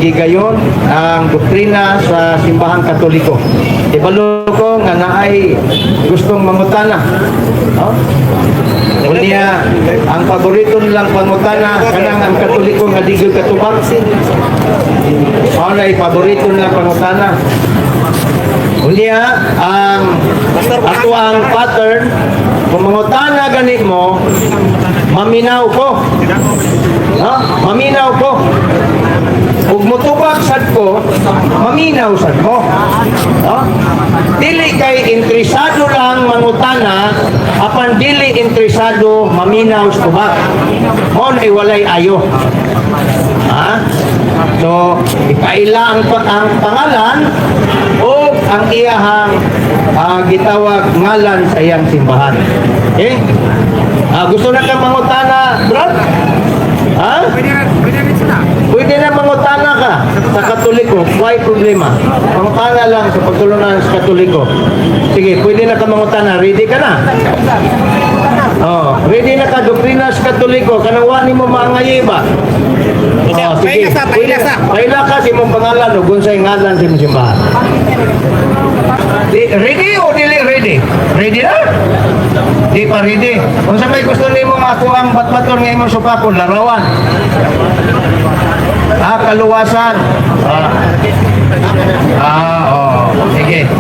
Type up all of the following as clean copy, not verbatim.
Gigayon ang doktrina sa Simbahang Katoliko. Ibalo ko nga naay gustong mangutana. No? Unya, ang paborito nilang pangutana kanang ang Katoliko nga di gyud katubag. Mao na paborito nilang pangutana. Unya, ang ato ang pattern, kung mangutana gani mo, maminaw ko. No? Maminaw ko. Ug mutubag sad ko, maminaw sad mo. No? Dili kay interesado lang mangutana, apan dili interesado maminaw sa tubag. Mao na walay ayo. Ha? So, ipaila ang pangalan o ang iyahang gitawag ngalan sa iyang simbahan. Okay? Gusto na ka mangutana, Brad? Ha? Pwede na mangutana ka sa Katoliko, why problema? Mangutana lang sa pagtulunan sa Katoliko. Sige, pwede na ka mangutana. Ready ka na? Oh, ready na ka doktrina sa Katoliko, kanang wa nimo maangayi ba? Oh, sige. Paila sa, paila sa. Paila ka sa imong pangalan ug unsay ngalan sa imong simbahan. Di, ready o dili ready? Ready na? Di pa ready. Unsa may gusto nimo nga ako ang batbaton nga imong supakon, larawan? Ah, kaluwasan. Ah, ah oh. Sige.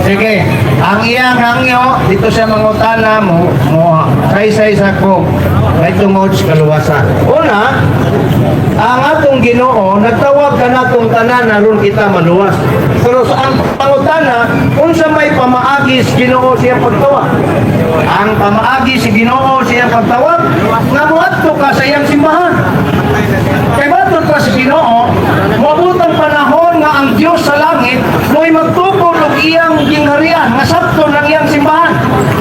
Sige. Ang iyang hangyo, dito siya mangutana mo, mo saysay sa ko may tungod sa kaluwasan. Una, ang atong Ginoo nagtawag kanatong tanan aron kita maluwas. Pero sa ang pangutana, unsa may pamaagi sa Ginoo siyang pagtawag? Ang pamaagi si Ginoo siyang pagtawag nga moadto ka sa iyang simbahan. Kay matod pa sa Ginoo, moabot ang panahon nga ang Dios sa langit mo'y magtukod og iyang gingharian nga sabton ang iyang simbahan.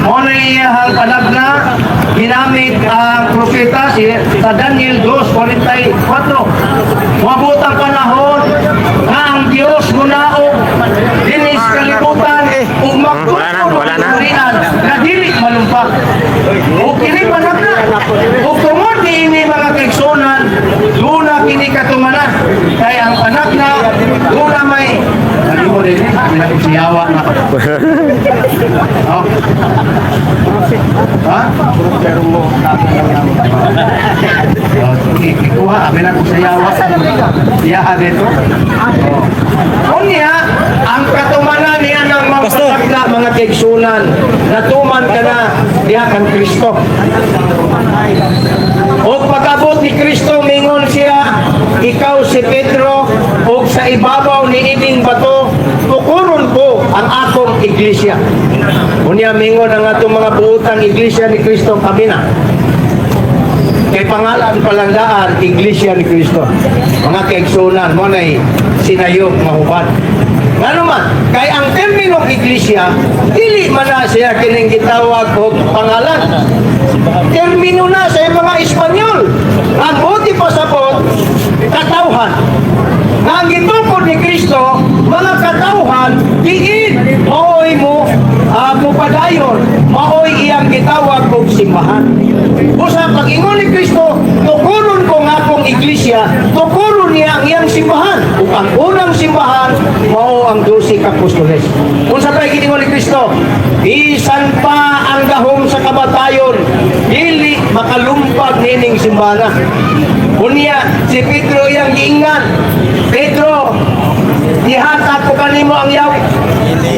Mao na iyang panagna ginamit ang propeta si sa Daniel 2:44. Moabot ang panahon nga ang Dios munaog dinhi sa kalibutan ug magtukod Wala na, wala na. og gingharian nga dili malumpa. O kini panagna. O tungod niini, mga kaigsunan, duna kini katumanan. Kay ang panagna, duna may Sabi mo din, siyawa na. Oh. Ha? Pero mo. Oh, sige, ikuha. Amin ako sa yawa. Iyaha dito. Oh. Unya, ang katumanan niya ng mga panagna, mga kaigsunan, natuman ka na diha kan Kristo. O pag-abot ni Kristo, mingon siya, "Ikaw si Pedro, ug sa ibabaw ni ining bato, tukuron ko ang akong iglesia." Unya mingon ang atong mga buotang Iglesia ni Kristo, kami na. Kay pangalan palandaan, Iglesia ni Kristo. Mga kaigsunan, mao na'y sinayop nga hubad. Ngano man, kay ang terminong iglesia, dili man na siya kining gitawag og pangalan. Termino na sa mga Espanyol. Ang buti pa sapot, katawhan. Nga ang gitukod ni Kristo, mga katawhan, diin, maoy mo, mupadayon, maoy iyang gitawag og simbahan. Usa pag-ingon ni Kristo, "Tukuron ko nga akong iglesia," tukuron niya ang iyang simbahan. Ug ang unang simbahan, mao ang 12 ka apostoles. Unsa pa giingon ni Kristo? "Bisan pa ang gahom sa kamatayon, dili makalumpag nining simbana." Unya, si Pedro iyang giingnan, "Pedro, gihatag ko kanimo ang yaw,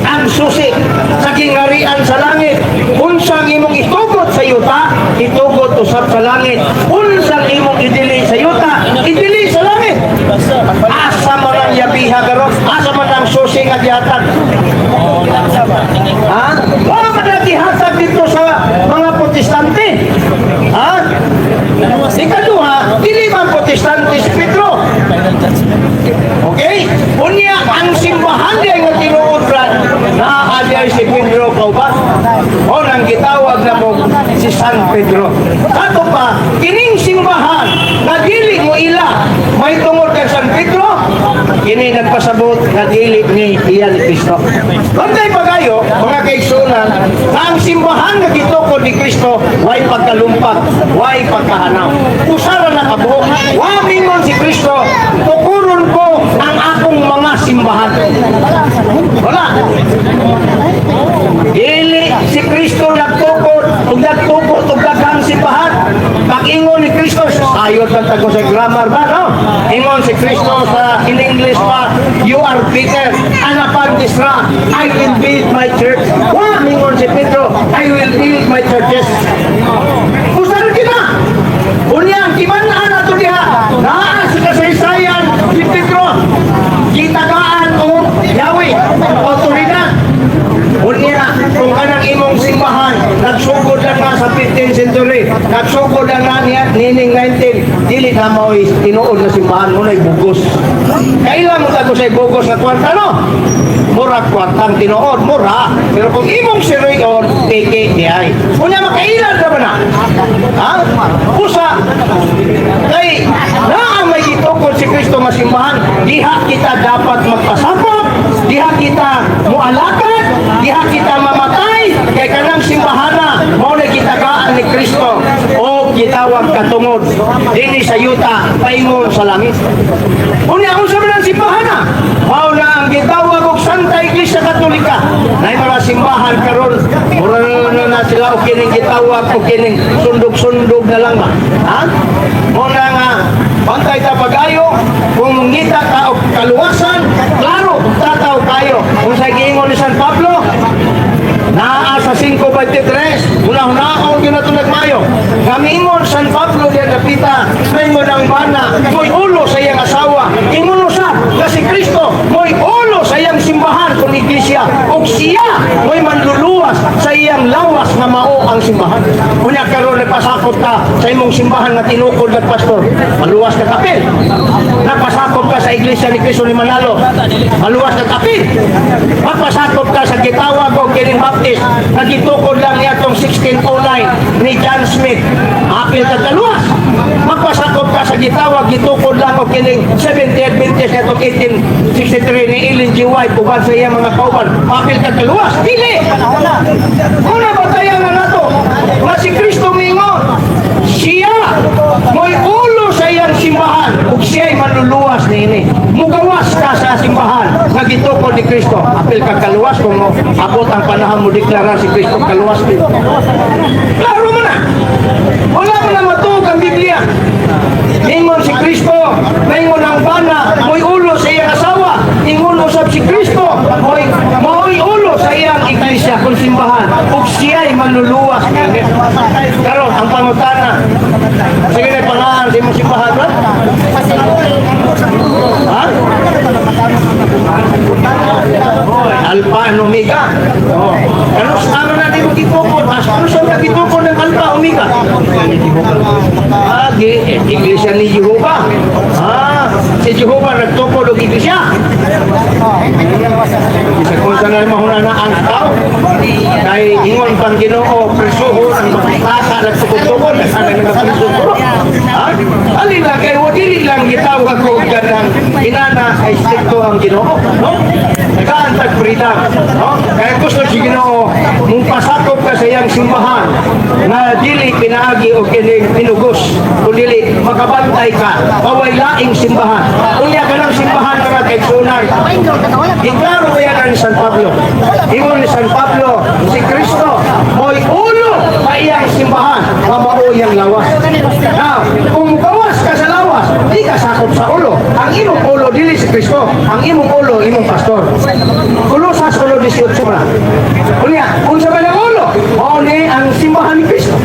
ang susi sa gingharian sa langit. Unsang imong itugot sa yuta, itugot usab sa langit. Unsang imong idili sa yuta, idili sa langit." Asa man ang yabiha karon? Asa man ang susi nga gihatag? Ha? Wala man ang gihatag dito sa mga Protestante. Ha? Ikaduha, dili man Protestante si Pedro. Okay? Unya, ang simbahan diay nga tinuod, Brad, naa diay si Pedro kauban. O nang gitawag na mo si San Pedro. Kato pa, kining simbahan na dili mo ila may tungod kay San Pedro, kini nagpasabot nga dili ni iya ni Kristo. Bantay pagayo, mga kaigsunan, nga ang simbahan nga gitukod ni Kristo way pagkalumpak, way pagkahanaw. Usara na kabuok. Wa mingon si Kristo, "Tukuron ko ang akong mga simbahan." Wala. Dili si Kristo nagtukod ug nagtukod og daghang simbahan. Pag-ingon ni Kristo, sayod lang tago sa grammar ba, no? Ingon si Kristo sa in English pa, "You are Peter, and upon this rock I will build my church." Wa mingon si Pedro, "I will build my churches." Usa kita. Unya, ang timan-an ato diha, naa sa kasaysayan si Pedro, gitagaan og yawi, otoridad. Unya, kung kanang imong simbahan, nagsugod lang na sa 15th century, nagsugod lang na niya, nining 19, dili na mao'y tinuod na simbahan mo na'y bugos. Kailan mo tago sa bugos na kwarta, no? Mura kwartang tinuod, mura. Pero kung imong sirion, peke di ay. Unya, makailan ka ba na? Ha? Usa, kay naa may gitukod si Kristo nga simbahan, diha kita dapat magpasakop, diha kita mualakad, diha kita mamatay, kay kanang simbahana mao na gitagaan ni Kristo o gitawag katungod dinhi sa yuta paingon sa langit. Unya, unsa man ang simbahana? Mao na ang gitawag og Santa Iglesia Katolika. Nay mga simbahan karon, mura na sila og kining gitawag og kining sundog-sundog na lang ba. Ha? Mao na nga bantay ta pag-ayo. Kung mangita ka og kaluwasan, klaro tataw kayo kung sa giingon ni San Pablo naa sa 5.23. Una-unaon yun na ito nagmayo. Nga San Pablo diyan napita, maingon ang bana, mo'y ulo sa iyang asawa. Ingon sa nga si Kristo, mo'y ulo sa iyang simbahan kung iglesia. Ug siya mo'y manluluwas sa iyang lawas nga mao ang simbahan. Unya karon nagpasakop ka sa imong simbahan nga tinukod ng pastor, maluwas ka kapil. Nagpasakop ka sa Iglesia ni Cristo ni Manalo, maluwas ka kapil. Magpasakop ka sa gitawag og kining Baptist nga gitukod lang niya tong 1609 ni John Smith, apil ka kaluwas. Magpasakop ka sa gitawag gitukod lang og kining 70 Adventist niadtong 1863 ni Ellen G. White uban sa iyang mga kauban, apil ka kaluwas. Dili. Una, batayan na nato nga si Kristo mingon siya mo'y ulo sa iyang simbahan ug siya'y manluluwas niini. Mugawas ka sa simbahan nga gitukod ni Kristo, apil ka kaluwas kung mo abot ang panahon mo deklarar si Kristo kaluwas. Klaro mo na. Wala mo na matuog ang Biblia. Ingon si Kristo, maingon ang bana, mo'y ulo sa iyang asawa. Ingon usab si Kristo, mo'y ulo sa iyang iglesia kung simbahan. Ug siya'y manluluwas. Karon ang pangutana. Sige na, pangalan sa imong simbahan ba? Ha? Oh, Alpha and Omega. Oh. Ano ano na di mo gitukod? Mas ano sa mga gitukod ng Alpha Omega? Ah, Iglesia ni Jehovah. Ah, si Jehovah nagtukod og iglesia. Bisa kung saan na mahuna ang tao. Kay ingon pang Ginoo, prisuhon ang mga nagtukod-tukod, ano nga priso? Ha? Ali lang kay dili lang gitawag ko kanang inana ay strikto ang Ginoo, no? Nagaantag freedom, no? Kaya gusto si Ginoo mong pasakop ka sa iyang simbahan nga dili pinaagi o kining pinugos, kun dili makabantay ka, paway laing simbahan. Unya ka ng simbahan, mga kaigsunan. Iklaro ko yan ni San Pablo. Ingon ni San Pablo, si Kristo mo'y ulo pa iyang simbahan nga mao iyang lawas. Now, kung gawas ka sa lawas, di ka sakop sa ulo. Ang imong ulo dili si Kristo, ang imong ulo imong pastor. Kolosas 1:18 na. Unya, unsa man ang ulo? Mao ni ang simbahan ni Kristo.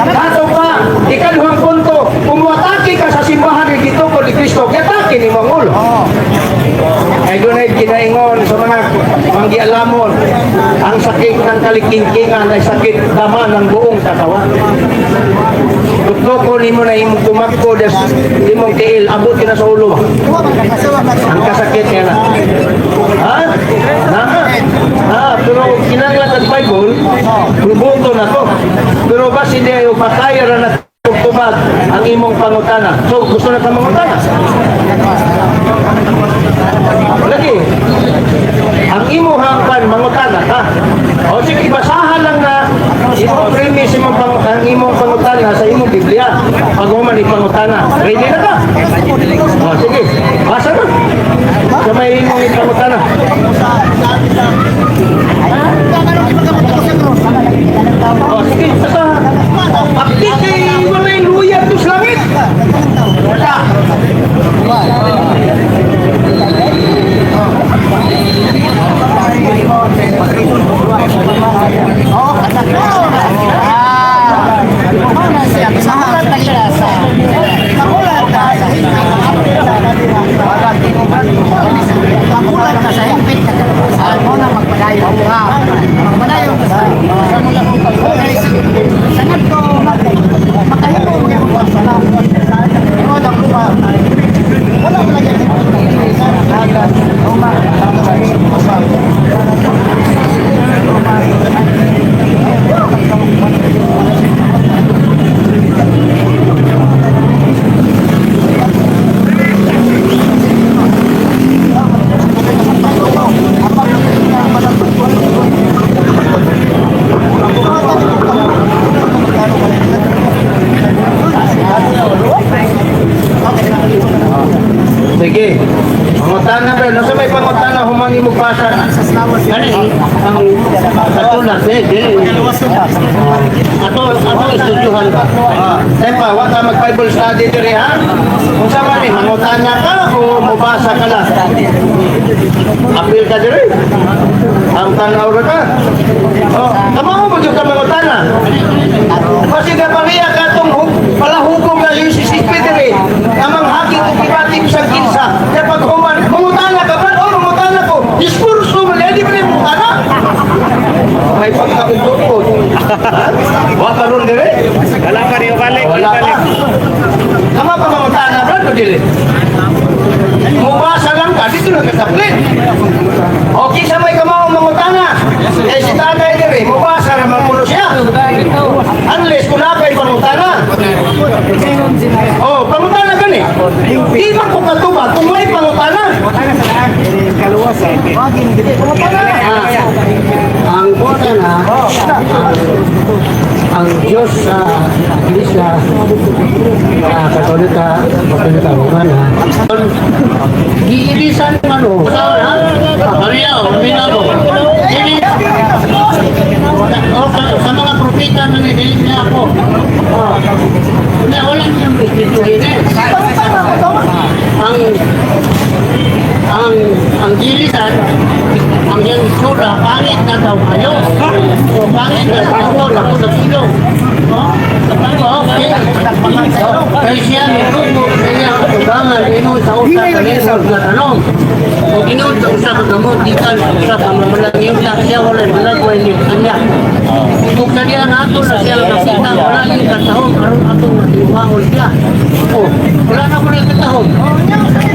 Dato pa, ikaduhang punto, kung muatake ka sa simbahan ni gitukod ni Kristo, giatake nimo ang ulo. Kay dunay kinaingon sa mga manggialamon, ang sakit ng kalikingkingan ay sakit dama ng buong katawan. Tuktukon nimo na imong kumagko des imong tiil, abot ka na sa ulo. Ang kasakit niya na. Ha? Na? Ha, pero kinahanglan ang Bible, rubuto na to. Pero basi di ay pataya ra na tubag ang imong pangutana. So gusto na ka mangutana? may imong ipangutana? Oh, sige, basta. Apti kay walay luya to sa langit. Wala. Makulat ka sa hingpit ka sa mo na magpadayon ka. Magpadayon ka sa sanad ko makahimo mo gyud ko sa ingon ang luma. Wala man lagi ang luma. Sige. Pangutana ba? Nasa may pangutana human nimo basa? Kani ang ato lang eh di. Ato estudyuhan ba. Ah, Tepa, wa ka mag Bible study diri, ha? Unsa man ni, mangutana ka o mobasa ka lang? Apil ka diri. Ang tanaw ra ka. Oh, kamo mo jud ka mangutana. Kasi kapariya ka tong palahugong na yung CCP diri. Amang haki ko kibati bisag kinsa. Kaya pag human, mangutana ka ba? Oh, mangutana ko. Diskurso man, di ba ni mangutana? May pagkaugod. Ha? Wa ka ron diri? Wala pa rin, balik, Wala pa. balik. Tama pa mangutana, brad, o dili? Mubasa lang ka, dito lang kasaplit. O, kinsa may kamao mangutana. Eh, si tatay diri, mubasa naman kuno siya. Unless kung nakay pangutana. Oh, pangutana gani. Di man ko katuba kung may pangutana. Ang kota na ang Diyos sa Iglesia na Katolika, Katolika Romana. Giilisan ano? Maria, Romina mo. Dili o, sa mga propeta na nidili niya ako. Oh. Wala, wala niyang respetuhin eh. Ang gilisan, ang iyang itsura, pangit na daw kayo. O pangit na daw ako, ako nagsilong. Oh, okay. Kaya siya nitubo sa iyang katubangan, ingon sa usa ka lingkod nga tanong. O ingon sa usa ka gamot, gikan sa usa ka mamalang na siya walay malagway ni kanya. Kung sa diya nga ato na siya nakita, wala yung katahom, aron atong matiwaon siya. O, wala na ko rin katahom.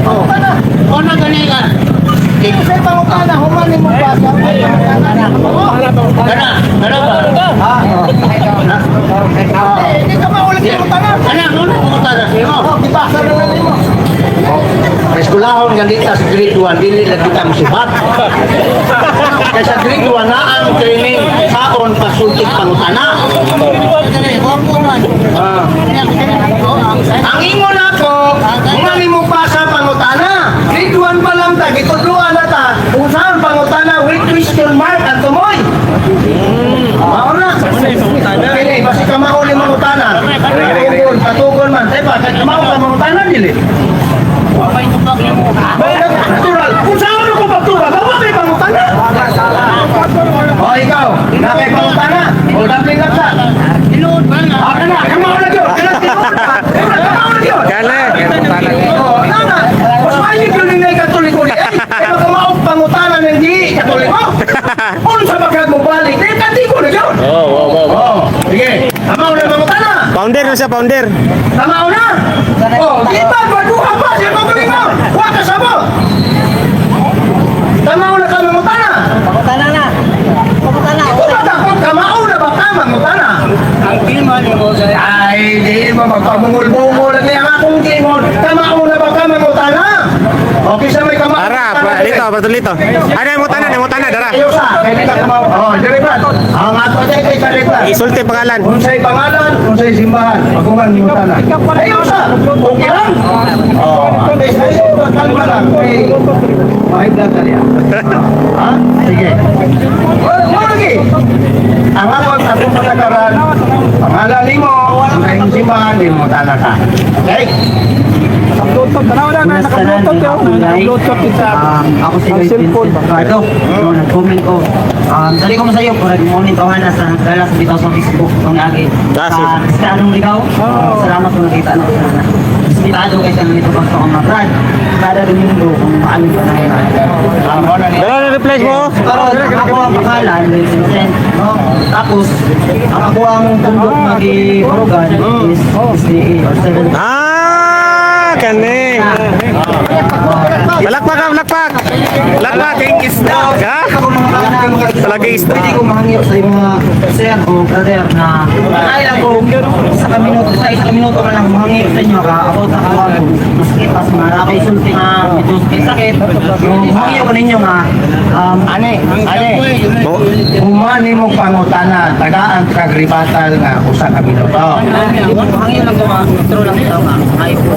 Oh. O na gani nga. Sa pangutana human nimo basa. Kana, kana ba? Eh, di ka maulit sa pangutana. Kana, ano pangutana sa imo? Oh, gibasa na lang nimo. Eskulahon nga dita sa grade 1, dili lagi ta mosibat. Kaya sa grade 1 na ang training saon pasultik pangutana. Ah. Ang ingon ako, mga nimo pa sa pangutana. Grade 1 pa lang ta, gitudloan na ta kung saan pangutana with question mark ang tumoy. Mao na. Kini, basi ka mao ni mangutana. Patugon, patugon man. Tepa, kay kamao ka mangutana dili. Natural. Kung saan ako pagtural, ako may pangutana. O ikaw, na may pangutana. O daplin lang sa. Ah, kana, kamao na gyud. Kana tinuod pa. Kamao na gyud. Kale. Oo, nana. Mas maayo gyud ni Katoliko ni. Ay, pero kamao pangutana ng di Katoliko. Unsa ba kag mo balik? Eh, Katoliko na gyud. Oo. Sige, kamao na pangutana. Founder na siya, founder. Tama na! Oh, di ba? Baguha pa! Siya pagalingon! Huwag ka sabot! Tama na ka mangutana! Pangutana na. Pangutana. Ito ba dakot? Kamao na ba ka mangutana? Ang kilman mo sa Ay, di ba magpamungol-bungol na ang akong gingon? Kamao na ba ka mangutana? Okay sa may kamao. Ara, pa, dito, patulito. Ano yung mutana, yung mutana, dara. Ayaw sa, kay ka kamao. Oh, diri ba? Ang ato kay kay Kalita. Isulti pangalan. Unsay pangalan, unsay simbahan, paguman ni mutana. Ayaw sa, okay lang. Oh, ayo, kalma lang. Okay. High blood na niya. Ha? Sige. Wala mo lagi. Ang ako ang atong patakaran, pangalan nimo, ang kayong simbahan, di mo tana ka. Okay? Naka-bluetooth, tanaw na, naka-bluetooth yun. Naka-bluetooth yun sa Ako si ang Lloyd cellphone. Vincent Ricardo. No, nag-comment ko. Dali ko masayo, parang mo ni tawahan na sa nagdala sa bitaw sa Facebook ang agi. Ah, Sa Kristiyanong Ligaw. Salamat kung nakita na ko sana. Respetado kay sa nito bang mga brad. Kada Domingo kung maalim pa na yun. Dara na reply mo. Karon ako ang pangalan, Lloyd Vincent. No? Tapos, ang ako ang tundok mag-i-orogan is SDA or 7. Ah, kani. Palakpak ka, palakpak. Palakpak. Isda. Ha? Ako mga kanang Palagi isda. Pwede ko mahangyo sa iyong mga sir o brother na ay lang ko sa kaminuto, sa isang minuto ka lang mahangyo sa inyo ka about sa kawan ko. Masakit pas mga nakay sulti nga medyo sakit. So, mahangyo ko ninyo nga Ane, ane. Humani mo pangutana, tagaan kag ribatal nga usa ka minuto. Mahangyo lang ko nga true lang ito nga. Ay ko.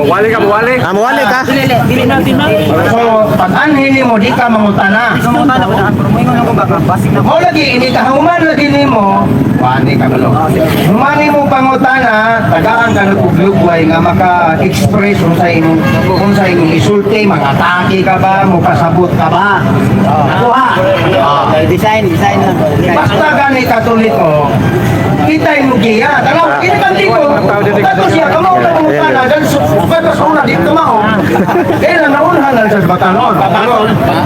Wali ka, wali. Ah, wali ka. Dili dili natin na. So, pag anhin mo, di ka mangutana. Mangutana ko na pero moingon ako baka basig na Mo lagi ini ka human lagi nimo, wani ka malo. Humani mo pangutana, tagaan ka og lugway nga maka-express kung sa imong isulti, mga atake ka ba, mopasabot ka ba? Ako ha. Design, design lang. Basta gani Katoliko, kita mo giya. Tanaw, kini kan dito. Kato siya, kamao na mangutana, dahil kato sa una, dito mao. Kaya lang naunhan lang sa batanon.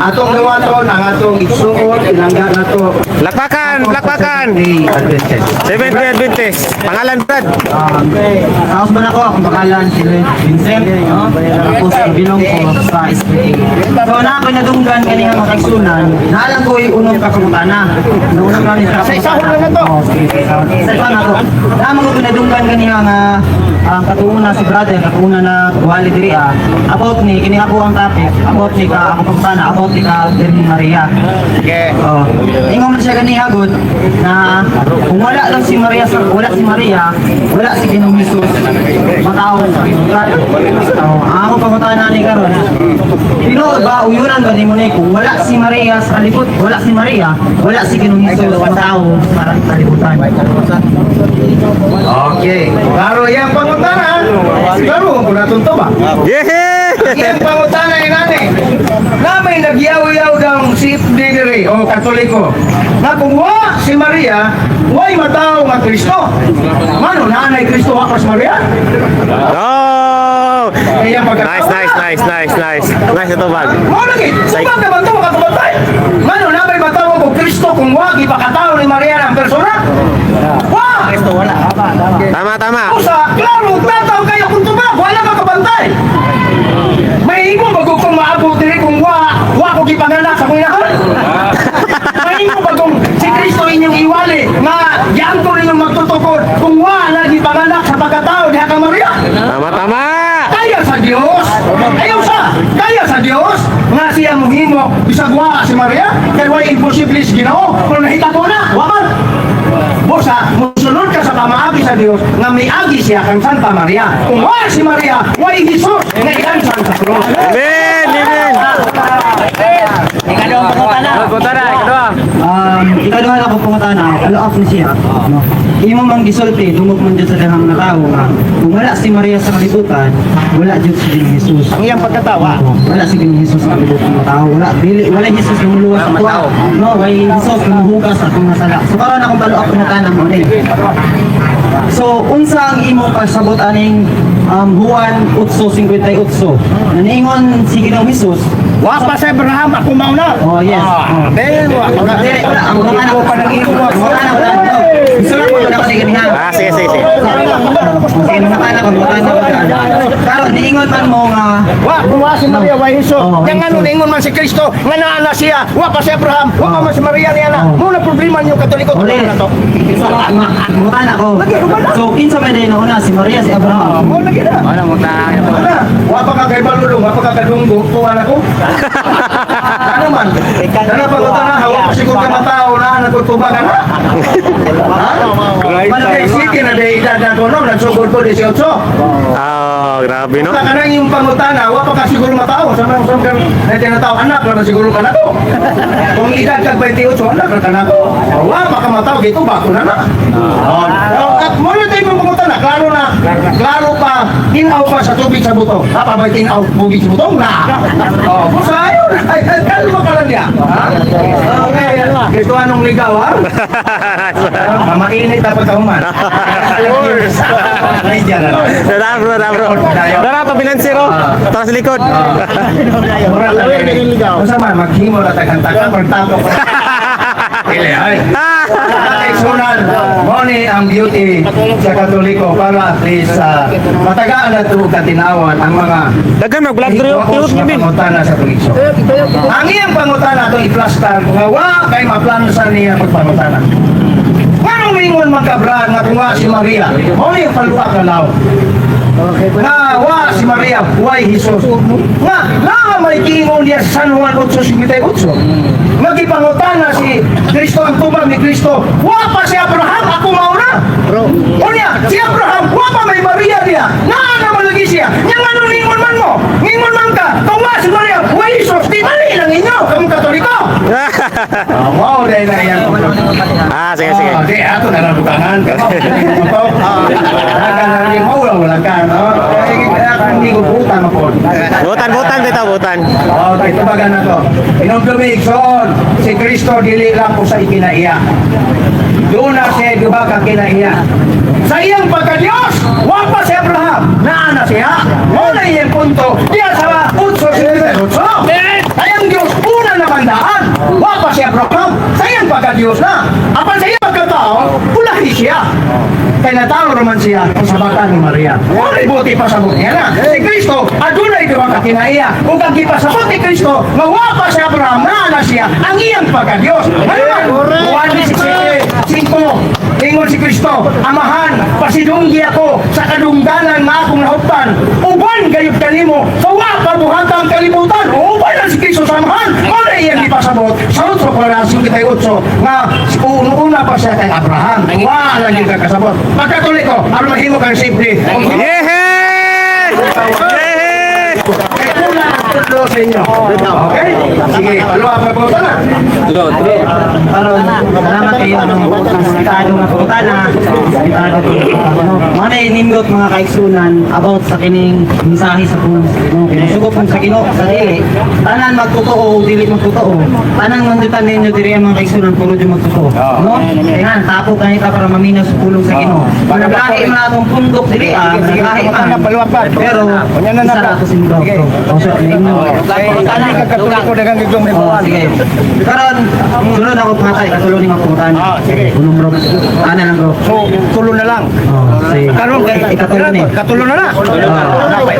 Atong gawaton, ang atong igsuon, ilangga na to. Palakpakan, palakpakan. Adventist. Seventh Day Adventist. Pangalan, Brad. Kaos ba na ako? Akong pangalan si Lloyd Vincent. No? Tapos bilong ko sa SPA. So na ako nadunggan kaniya mga kaigsunan. Naalang ko yung unong kapangutana. Naunang gani sa Sa isa ko lang na to. Oo, sige, sa isa. Sa isa na to. Naamang ko pinadunggan kaniya nga ang katuuna si brother, katuuna na wali diri ah. About ni kini ako ang topic, about ni ka ako pangutana, about ni ka Virgin Maria. Okay. Oh. Ingon man siya ganiha gud na kung wala lang si Maria sa wala si Maria, wala si Ginoong Jesus matawo sa kalibutan. Oh, ang ako pangutana ni karon. Tinuod ba uyunan ba nimo ni kung wala si Maria sa kalibut, wala si Maria, wala si Ginoong Jesus matawo para sa kalibutan? Okay. Klaro yang pangutana. Klaro kung natunto ba? Yeah! Iyang pangutana yung nani. Na may nagyaw-yaw daw si Didere o Katoliko. Na kung wa si Maria, way mataw nga Kristo. Mano nanay Kristo wa pas Maria? Oh! Kaya Nice, nice, nice, nice, nice. Nice ito bag. Mo lagi, tubag naman to mga kabatay. Mano na may matawag og Kristo kung wa gipakatawo ni Maria ang persona? Wa! Kristo wala. Tama, tama. Usa, klaro, tataw kayo kung tubag, wala ka kabantay. May imo bago kong maabot diri kung wa ko gipanganak sa akong inahan. May imo bagong si Kristo inyong iwali nga giangkon ninyong magtutukod kung wa na gipanganak sa pagkatao diha kang Maria. Tama, tama. Kaya sa Dios. Ayaw sa, kaya sa Dios nga siya mohimo bisag wa si Maria kay way imposible sa Ginoo. Pero nahita ko na, wa man. Busa, musunod ka sa pamaagi sa Dios nga miagi siya kang Santa Maria. Kung wa si Maria, way Jesus nga ilansan sa krus. Amen, amen. Ikaduhang pangutana. Punta na, ikaduha. Ikaduha na ako pangutana, follow up ni siya. No? Imo mang gisulti, dungog man dyan sa daghang nga tao nga kung wala si Maria sa kalibutan, wala jud si Ginoong Jesus. Ang iyang pagkatawa. Oo, wala si Ginoong Jesus sa kalibutan ng tao. Wala dili wala Jesus lumuluwas sa tuwa. No, way Jesus lumuhugas sa atong mga sala. So karon akong follow up pangutana mo ni. So unsa ang imong pasabot aning Juan 8:58 na niingon si Ginoong Jesus? Wa pa sa Abraham ako mauna. Oh yes. Ah, Oh. then wa pa Dili, wala. Ang mga anak pa ng imo. Mga anak wala. Gusto ko na kasi ganiha. Ah, sige, sige, sige. Sige, mga anak, mga anak. Karon niingon man mo nga Wa kung wa si Maria wa Jesus. Oo, Yang ano Jesus. ningon man si Kristo nga naa na siya, wa pa si Abraham, wa pa man si Maria niya na. Oo. Mo na problema niyo Katoliko Uli. na to. Mga anak ko. So kinsa may day na una si Maria si Abraham? Mo lagi na. Ana mo ta. Wa pa ka kay balulong, wa pa ka kadunggo, tuwa na ko. Ano man? Kana pa ko na hawa. pa siguro ka matao na nagtutuba ka na. Ha? Malaki sige na dahil edad na ko no, nagsugod ko 18. Ah, grabe no. Wala ka nang iyong pangutana, wa pa ka siguro matao. Sa mga sa na tinatao, anak ra na siguro ka na to. Kung edad kag 28, anak ra ka na to. Wa pa ka matao, gito ba ko na na. Oh, at mo na tayo mong pangutana, klaro na. Klaro pa, tinaw pa sa tubig sa buto. Ha, pa ba tinaw tubig sa buto? Na. Oh, busa ayon. Ay, ay, kalma ka lang niya. Ha? Okay, gusto anong ligaw, ha? Mamainit na pagkahuman. Ay, diyan na lang. Dara bro, dara bro. Dara pa binansiro. Taas likod. Mura lang eh. Unsa man maghimo ra tagan-tagan magtapo ko. Dili ay. Ay sunan mo ni ang beauty sa Katoliko para at least matagaan na ito katinawan ang mga Daghan mag vlog diri hiwaos tiwod nga ni Bin. pangutana sa tuliso. Ang iyang pangutana itong iplastar nga wa kay maplansa niya pagpangutana. Nganong mingon man kabra nga kung wa si Maria, mo ni ang paluak na law. Nga wa si Maria, way Jesus. Nga naa may giingon niya sa San Juan 8:58. Nagipangutana si Kristo ang tubag ni Kristo, wa pa si Abraham, ako mauna. Unya, si Abraham, wa pa may Maria niya. Naa naman lagi siya. Nya ngano ningon man mo? Ningon man ka, kung wa si Maria, way Jesus, di mali lang inyo, kamong Katoliko. Ah, wow, dahil na yan. Ah, sige sige. Ah, di, ato na lang bukangan. Wala ka, no? Sige, kaya kung hindi ko butan ako. Butan butan dito butan. Okay, tubagan na to. Inumdumi, igsoon, si Kristo dili lang po sa ikinaiya. Doon na siya duha ka kinaiya. Sa iyang pagka-Diyos, wa pa si Abraham, naa na siya. Mo na iyang punto, diya sa 8:58. Ay ang Diyos, una na bandaan. Wa pa si Abraham, sa iyang pagka-Diyos na. Apan sa iyang pagkatao, ulahi siya. Kay natao raman siya sa bata ni Maria. Wala buti pasabot niya na. Si Kristo, adunay duha ka kinaiya. Ug ang gipasabot ni Kristo, nga wa pa si Abraham, naa na siya ang iyang pagka-Diyos. Ano man? Juan 17:5. Ingon si Kristo, Amahan, pasidunggi ako sa kadungganan nga akong nahuptan. Uban gayud kanimo, sa wa pa buhata ang kalibutan. Uban lang si Kristo sa Amahan. Mao na iyang gipasabot sa 8:58 nga una pa siya kay Abraham. Wa lang gyud ka kasabot. Pagkatoliko, aron mahimo kang simple. Yehe! Yehe! Kay kulang ang tatlo sa inyo. Okay? Sige, paluwa pa po na. Karon, salamat kayo ng delikado nga pangutana. Delikado no. Mga na nindot mga kaigsunan about sa kining mensahe sa pulong sa Ginoo. Kung sugo pong sa Ginoo sa dili, tanan magtotoo o dili magtotoo. Tanan mandutan ninyo diri ang mga kaigsunan puro jud magtotoo. No? Kaya tapo kanita para maminaw sa pulong sa Ginoo. Naglahi man atong pundok diri ah, naglahi man. Pero isa na ato simbang. Oh, so, inyo. Oh, sige. Karon, sunod ako pangatay, katulong ni mga pangutana. Ah, sige. Unong bro. Ana lang bro. So, tulo na lang. Oh, sige. Karon kay Ikatulo ni. Katulo na na. Napay.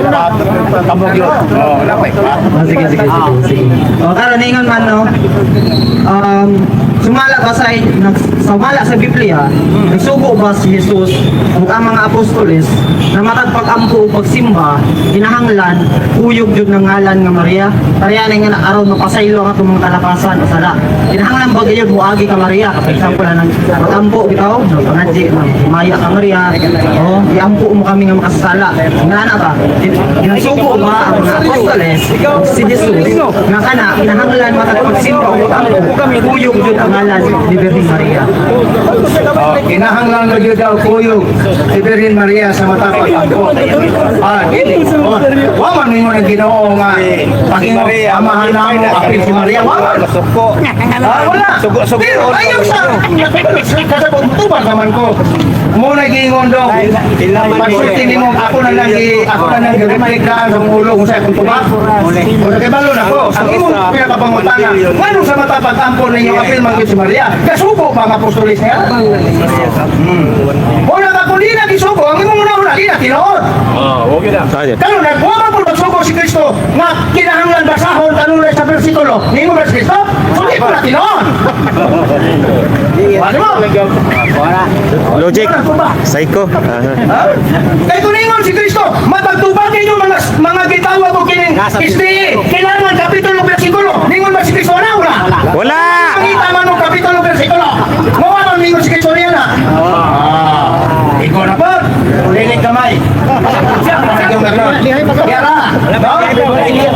Kamog yun. Oh, napay. Oh, sige, sige, sige, sige. Oh, karon ningon man no. Sumala ba sa sumala sa Biblia, nagsugo ba si Jesus ug ang mga apostoles na matag pag-ampo ug pagsimba kinahanglan kuyog jud ng ngalan nga Maria? Pareha na nga aron mapasaylo ang atong mga kalakasan o sala. Kinahanglan ba gayud moagi ka Maria? For example na mag-ampo bitaw, pangadji maya ka Maria. Oh, iampo mo kami nga makasala. Ngana ba? Ginasugo ba ang mga apostoles ug si Jesus nga kana kinahanglan matag pagsimba ug pag-ampo kuyog jud ang ngalan ni Virgin Maria? Oh, kinahanglan na gyud daw kuyog si Virgin Maria sa mata pag-ampo. Ah, dili. Oh, wa man ningon ang Ginoo nga pag-ingon amahan namo apil si Maria. Wa man. Ah, wala. Pero ayaw sa kasabot tubag naman ko. Mo na giingon dong. Pagsulti nimo ako na lang gi-reflect na sa ulo kung sa akong tubag. O sa kay balo na ko. Ang imong pinakapangutana, nganong sa mata pag-ampo ninyo apil man gyud si Maria? Kasugo ba ang apostoles niya? Wala ka kung di na gisugo, ang imong una-una, di na tinuod. Sige. Karon nagbuwa man po magsugo si Kristo nga kinahanglan basahon kanunay sa bersikulo. Ningon ba si Kristo? So di ko na tinuod. Ano mo? Logic. Wala ko ba? Psycho. Aha. Ha? Kay kung ningon si Kristo, matagtubag ninyo mga mga gitawag o kining SDA. Kailangan kapitulo bersikulo. Ningon ba si Kristo na wala? Wala! Pangita man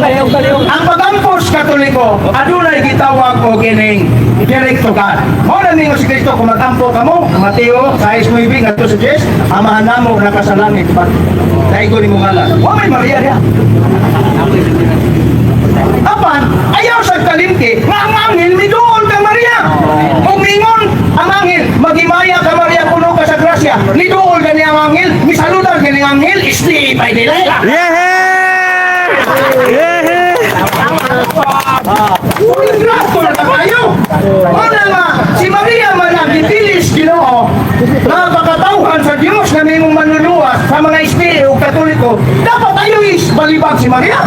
Ang pag-ampo sa Katoliko, adunay gitawag og kining direct to God. Mao na ningon si Kristo kung mag-ampo kamo, Mateo 6:9 ngadto sa 10, Amahan namo naka sa langit, daigo nimo ngalan. Wa may Maria diha. Apan, ayaw sa kalimti nga ang anghel miduol kang Maria. Kung mingon ang anghel, "Maghimaya ka, Maria, puno ka sa grasya." Niduol gani ang anghel, misaludan gani ang anghel, isdi pa dili. Yeah! Yeah! Ingrato na kayo. Una nga, si Maria man ang gipilis Ginoo na makatawhan sa Dios na may mong manluluwas sa mga SDA o Katoliko, dapat ayo is balibag si Maria.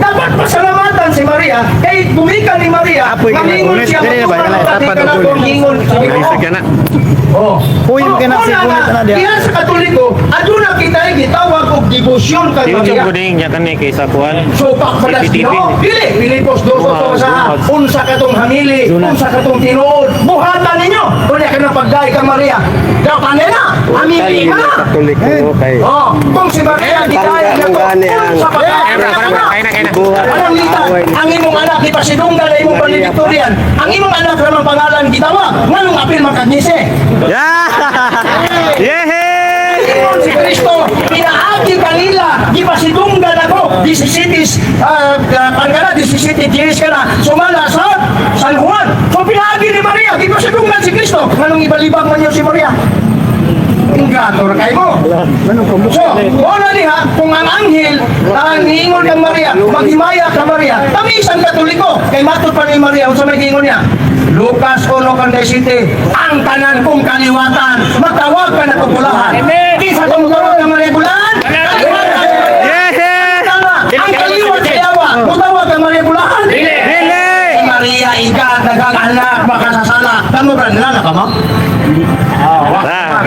Dapat pasalamatan si Maria kay gumikan ni Maria, Apoy ka na. ngamingon siya Dili na ba? matuman Tapat ka na o kung ingon sa Ginoo. Isag ka na. Oh. Uy, Oh, kaya na una si nga, Gunit na diya. diyan sa Katoliko, aduna kita gitawag og debosyon kay YouTube Maria. ko din niya kani kay sa kuan. So pakbalas CCTV. Ginoo. Dili, Pilipos 2 sa unsa katong hamili, unsa katong tinuod, buhatan ninyo. Unya ka nang pagday ka Maria. Dapat na, hamili ka na. Katoliko kay Oh, kung si Maria gidaya na to, unsa pa ka? Kaya na, kaya na. Anong lita? Ang imong anak gipasidunggan na imong valedictorian. Ang imong anak ramang pangalan gitawag. Nganong apil man kag nise? Yeah! Yeah! Ingon si Kristo, pinaagi kanila, gipasidunggan ako, 17, kan kana, 17 years ka na, sumala sa San Juan. So pinaagi ni Maria, gipasidunggan si Kristo. Nganong ibalibag man niyo si Maria? Ingrato ra kayo mo. So, wala niya, kung ang anghel, ang niingon kang Maria, "Maghimaya ka, Maria," kami isang Katoliko, kay matod pa ni Maria, unsa may giingon niya? Lucas 1:47, "Ang tanan kong kaliwatan, matawag ka na pupulahan." Kinsa tong tawag ka Maria Bulahan? Kaliwatan. Yeah! Tama, ang kaliwat sa yawa, mutawag ka Maria Bulahan? Dili! Si Maria ika, daghang anak, makasasala. Kamo ba nila na kamo? Ah.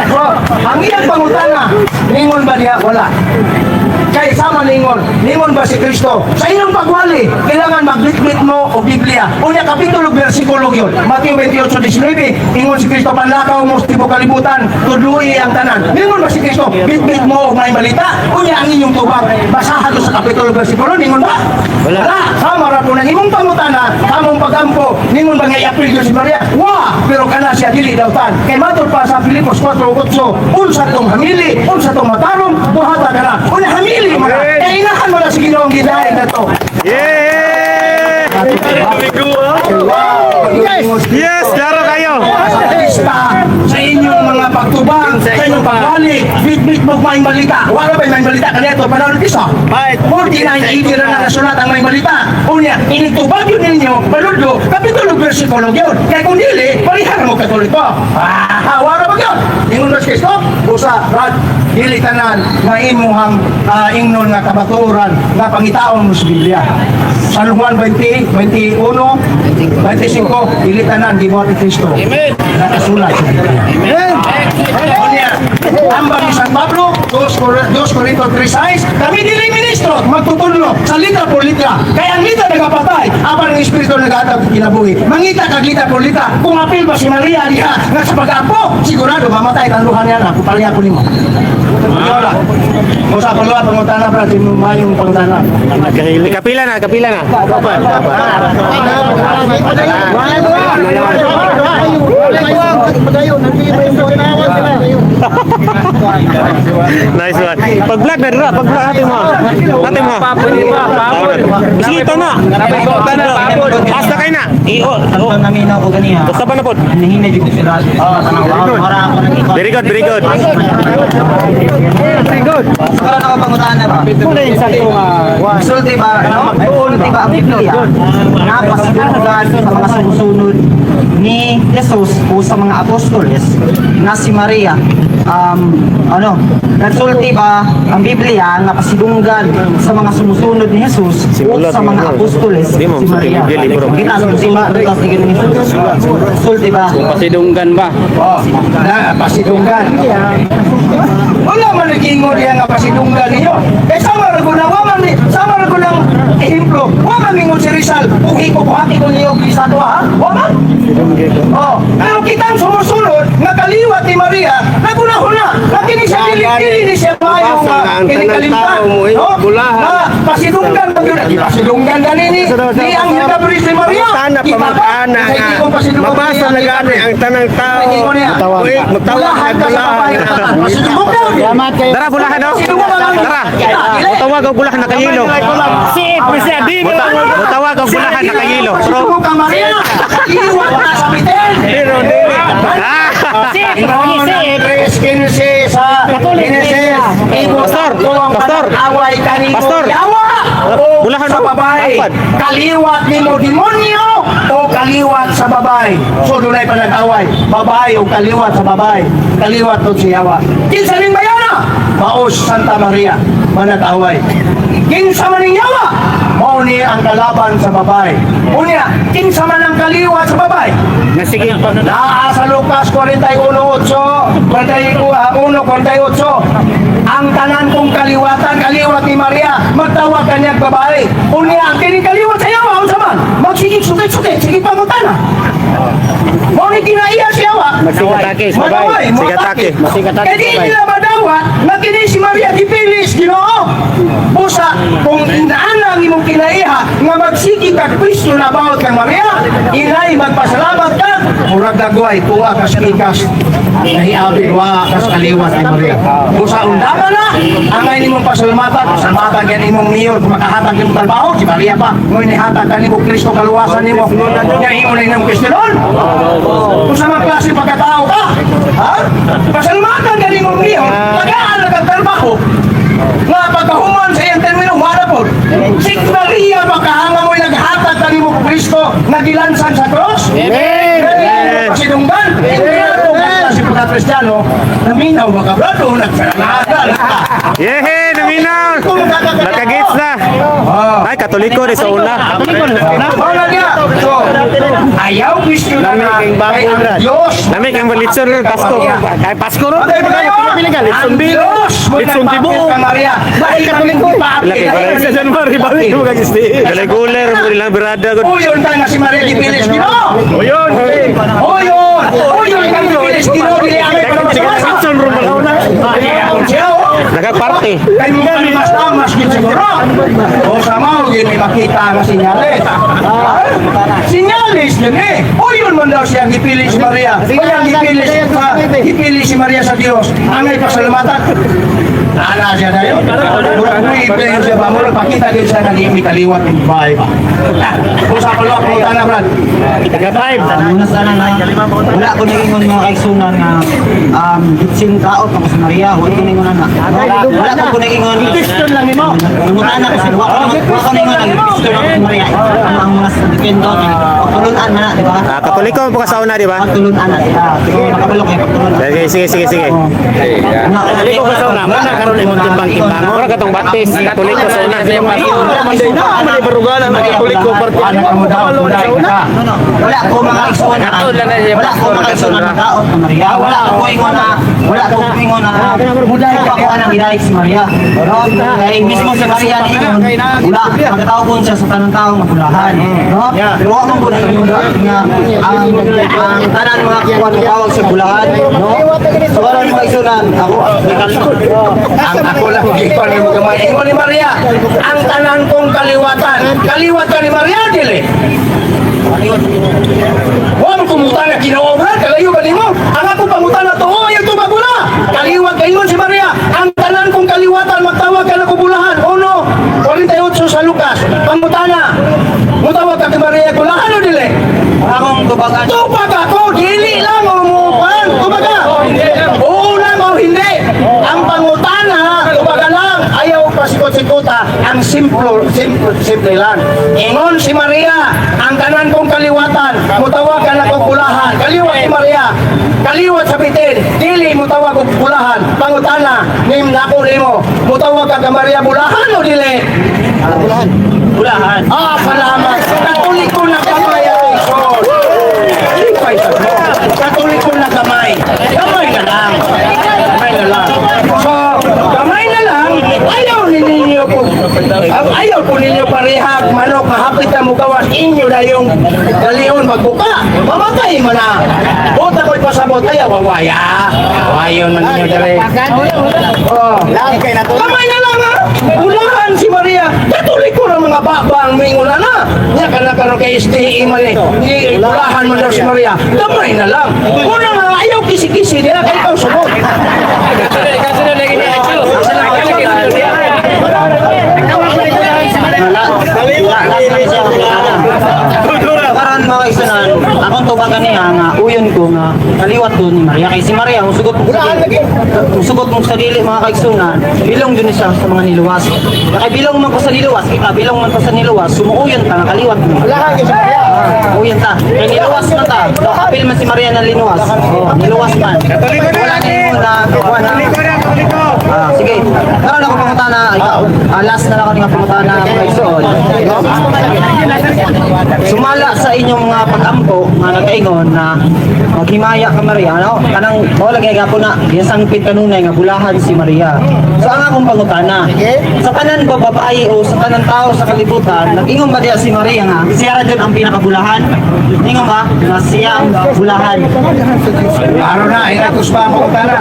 Oh, ang iyang pangutana, ningon ba niya? Wala. Kay sama ningon, ningon ba si Kristo? Sa inyong pagwali, kailangan magbitbit mo o Biblia. Unya kapitulo bersikulo yun. Mateo 28:19, ingon si Kristo, "Panlakaw mo sa tibok kalibutan, tudloi ang tanan." Ningon ba si Kristo, "Bitbit mo og may balita"? Unya ang inyong tubag, basahan to sa kapitulo bersikulo, ningon ba? Wala. Sama ra po ng imong pangutana, among pagampo, ningon ba nga i-appeal si Maria? Wa, pero kana siya dili daw tan. Kay matod pa sa Filipos 4:8, unsa tong hamili, unsa tong matarong, buhata ka na. Unya hamili mo na. Kay inahan mo na si Ginoong gidahin na to. Yeah! Yes! Yes, klaro kayo. Sa sa inyong mga pagtubang, sa inyong pagbalik, bit-bit mo maing balita. Wala ba may balita kaniadto? Panahon ni Kristo. 4980 na nasulat ang may balita. Unya, initubag yun ninyo, baludlo, kapitulo versikulo yun. Kaya kung dili, palihan mo Katoliko. Ah, wala ba yun? Ingon ba si Kristo? Busa, Brad, dili tanan nga imuhang ingnon nga kabaturan nga pangitaon mo sa Biblia. San Juan 20, 21, 25, dili tanan gibuhat ni Kristo. Amen. Nakasulat sa Biblia. Amen. Unya, ambag ni San Pablo, 2 Corinto 3:6, kami dili ministro, magtutudlo sa litra por litra. Kaya ang litra nagapatay, apan ang Espiritu nagahatag og kinabuhi. Mangita kag litra por litra, kung apil ba si Maria diha nga sa pag-ampo, sigurado mamatay tanduhan niya na, kupalya ko nimo. Wala. Kung sa pagluwa, pangutana, brad, yung mayong pangutana. Kapila na, kapila na. Nice one. Pag-vlog na dira, pag-vlog natin mo. Natin mo. Sige, ito na. Basta kayo na. I-o. Tanto naminaw ko ganiha. Basta pa na po. Hinahinay jud ko sila. Oh, tanang wala ako nang ikot. Very good, very good. Wala na ako pangutana ba? Sulti ba, no? Sulti ba ang Biblia na pasidunggan sa mga sumusunod ni Jesus o sa mga apostoles na si Maria? Ano, nagsulti ba ang Biblia nga pasidunggan sa mga sumusunod ni Jesus o sa mga apostoles Di mo, si Maria? Biblia, libro. Kita sumusunod ni Jesus. Sulti ba? Pasidunggan ba? Oh, na pasidunggan. Wala man nag-ingon diya nga pasidunggan ninyo. Eh sama ra gud wa man ni sama ra gud ang ehemplo. Wa man mingon si Rizal, "Uhi ko buhati ko niyo sa ha." Wa man. Oh, pero kitang sumusunod gihapon nga kaliwat ni Maria, nagunahuna na kini siya dili dili ni siya maayong Mabasa nga ang kini tanang kalimtan. tao mo, eh, No? bulahan. Na pasidunggan man yun. Pasidunggan gani ni ang Gabriel si Maria. Pangutana, pamag-ana Sa nga. hindi kong pasidunggan Mabasa na gani ang tanang tao. Uy, magtawag Bulahan na ka sa babae. bulahan. Pasidunggan. Tara, bulahan no? Tara. Mutawag og bulahan nakayilo. Mutawag og bulahan nakayilo. Pero Pasidunggan ka Maria. Iwan ka sa bitin. Pero dili. ah! Ingon ang 3:15 sa Genesis. Pastor, Pastor. Away kanimo Pastor. yawa o Bulahan sa mo. babae. Dapat. Kaliwat nimo demonyo o kaliwat sa babae. So dunay pa nag-away. Babae o kaliwat sa babae. Kaliwat to si yawa. Kinsa ning bayana? Maos Santa Maria manag-away. Kinsa man ning yawa? Mao ni ang kalaban sa babae. Unya, kinsa man ang kaliwat sa babae? Sige. Naa sa Lucas 41:8, 41:48. Ang tanan kong kaliwatan, kaliwat ni Maria, magtawag kanyang babae. Unya, ang kining kaliwat sa yawa, unsa man? Magsigig sukit-sukit, sige pangutana. Mao ni kinaiya siya wa. Magsigatake, sa babae. Madaway, Sigatake. Sigatake. Kaya di nila madawat na kini si Maria gipilis Ginoo. Busa kung inaan ang imong kinaiha nga magsige kag Kristo na bawat kang Maria, inay magpasalamat ka. Murag dagway tuwa kas ikas nahiabi wa kas kaliwat ni Maria. Busa undama na angay nimong pasalamatan, pasalamatan yan imong mayor kung makahatag nimong trabaho si Maria pa. Ngoy nihatag kanimo Kristo kaluwasan nimo. Nya imo na imong Kristo. Kung sa mga klase pagkatao ka, ha? Pasalamatan ka nimong mayor, tagaan na kang trabaho. Nga pagkahuman sa iyang termino, wala po. Si Maria makahanga mo'y naghatag kanimo Kristo na gilansan sa cross. Amen! Pasidunggan! Amen! Kasi pagka Kristiyano, naminaw ba ka, brado? Nagsalangagal. Yehe, naminaw. Nakagits na. Ay, Katoliko ni sa una. Wala niya. So, ayaw Kristo na na kay ang Diyos. Nami kang litson ron Pasko. Kay Pasko ron. Patay pa kayo! Ang Diyos! Litson tibuok. Kang Maria. Bakit Katoliko? Laki pa Sa January, balik mo kag Galay guler mo nilang birada gud. Uyon ka nga si Maria gipilis Ginoo. Uyon. Uyon! Uyon ka gipilis Ginoo dili angay pa naman sa Litson ro man. Siya oh. Nagaparte. Kay mo kami mas tamas gid siguro. O sa mao gid may makita nga sinyales. Sinyales yun eh. Uyon man daw siya gipili si Maria. Kaya gipili sa gipili si Maria sa Dios. Angay pasalamatan. Ana siya na yun. Murag mo i-play siya ba? Murag pakita din siya nga di kaliwat ng bahay ba. Kung sa palok mo tana brad. Una sana na, wala ko nagingon mga kaigsunan nga bitsin kaot ako sa Maria, wala ko nagingon na. Wala ko nagingon. Question lang nimo. Nangutana ko sa wala ko nagingon ang Kristo ako sa Maria. Ang mga sa dependo, pagtulunan na, di ba? Ah, Katoliko mo ka sa una, di ba? Pagtulunan na, di ba? So, makabalo kayo pagtulunan. Sige, sige, sige, sige. Katoliko ka sa una, Mana karon imong timbang-timbangon. Mura katong Baptist, Katoliko sa una. Marugalan ang Katoliko parte. Ana ka mo daw, kulay ka. No, no. Wala ko mga igsuon. Wala ko mga igsuon na kaot na Maria. Wala ko ingon na wala ko ingon na wala ko anang gidayeg si Maria. No, kay mismo si Maria ni ingon, wala magkatawgon siya sa tanang taong mabulahan. No? Pero wa man gud ingon nga ang tanan mga kuwan tawag sa bulahan, no? So wala mga igsuon ako Ang ako lang gikon ni gamay. Ingon ni Maria, ang tanan kong kaliwatan. Kaliwat ka ni Maria dili. Wa mo kumutan na Ginoo brad, kalayo ba nimo? Ang ako pangutana to, oh, ayaw tubag na. Kaliwat kaingon si Maria, ang tanan kong kaliwatan magtawag ka na kubulahan. Uno, 48 sa Lucas. Pangutana. Mutawag ka kay Maria kulahan o dili? Akong tubagan. Tupag ako, dili lang o mupan. Tupag ka. Oo lang o hindi. Ang pangutana, tubaga lang, ayaw pasikot-sikota. Ang simple, simple, simple lang. Ingon si Maria, ang tanan kong kaliwatan, mutawag ka na kong kulahan. Kaliwat si Maria, kaliwat sa bitin, dili mutawag og kulahan. Pangutana, nim nako nimo, mutawag ka kay Maria bulahan o dili? Bulahan. Bulahan. Ah, salamat. Katoliko na kamay at Ison. Lipay sa mo. Katoliko na kamay. Kamay na lang. Kamay na lang. So, kamay na lang, ayaw ni ninyo kung Ang ayaw po ninyo parehag manok mahapit na mugawas inyo na yung dalion magbuka. Mamatay mo na. Buta ko'y pasabot ayaw wawaya. Wayon man ninyo dali. Oh. Kamay na lang ha. Ulahan si Maria. Katoliko ng mga baba ang may na. Nya ka na karon kay SDE man eh. Ulahan man daw si Maria. Kamay na lang. Una nga ayaw kisi-kisi nila kay ikaw sumod. Karon mga kaigsunan, akong tubagan niya nga uyon ko nga kaliwat ko ni Maria kay si Maria musugot mo sa dili. Musugot mo sa dili mga kaigsunan, bilong dun siya sa mga niluwas. Kay bilong man ko sa niluwas, kita bilong man ko sa niluwas, sumuuyon ta nga kaliwat mo. Uyon ta. Kay niluwas man ta. So, apil man si Maria ng linuwas. Oh, niluwas man. Katoliko na Wala lagi. nimo na kuha na. Katoliko na, katoliko. Ah, sige. Karon ako pangutana, ikaw, last na lang ako nga pangutana mga kaigsoon. Sumala sa inyong mga pag-ampo nga nagaingon na maghimaya ka Maria, ano? Kanang mao lagi gapon na gisangpit kanunay nga bulahan si Maria. So ang akong pangutana, sa tanan ba babae o sa tanan tao sa kalibutan, nag-ingon ba diya si Maria nga siya ra jud ang pinakabulahan? Ingon ba nga siya ang bulahan? Klaro na, inatos pa ako utana.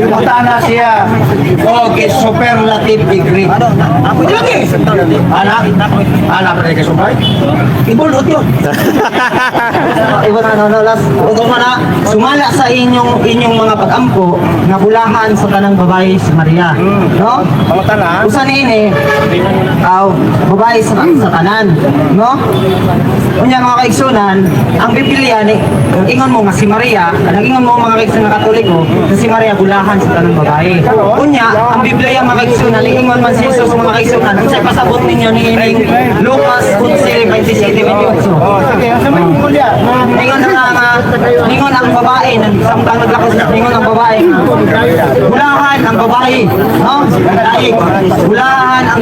Utana siya. Okay, superlative degree. Ano? Ako Lagi. Ana, ana pa rin kay Ibulot yun. Iba na, no, no, last. Ug na, sumala sa inyong inyong mga pag-ampo nga bulahan sa tanang babae si Maria. No? Pangutana. Usa niini aw babae sa tanan, no? Unya mga kaigsunan, ang Biblia ni ingon mo nga si Maria, nag-ingon mo mga kaigsunan na Katoliko, na si Maria bulahan sa tanang babae. Unya, ang Biblia mga kaigsunan, ingon man si Jesus mga kaigsunan, unsay pasabot ninyo niining Lucas 11:27-28. Oh, sige, asa man yung gulya? Ningon na nga, ningon ang babae, samtang naglakos, ningon ang babae. Bulahan ang babae, no? Daig. Bulahan ang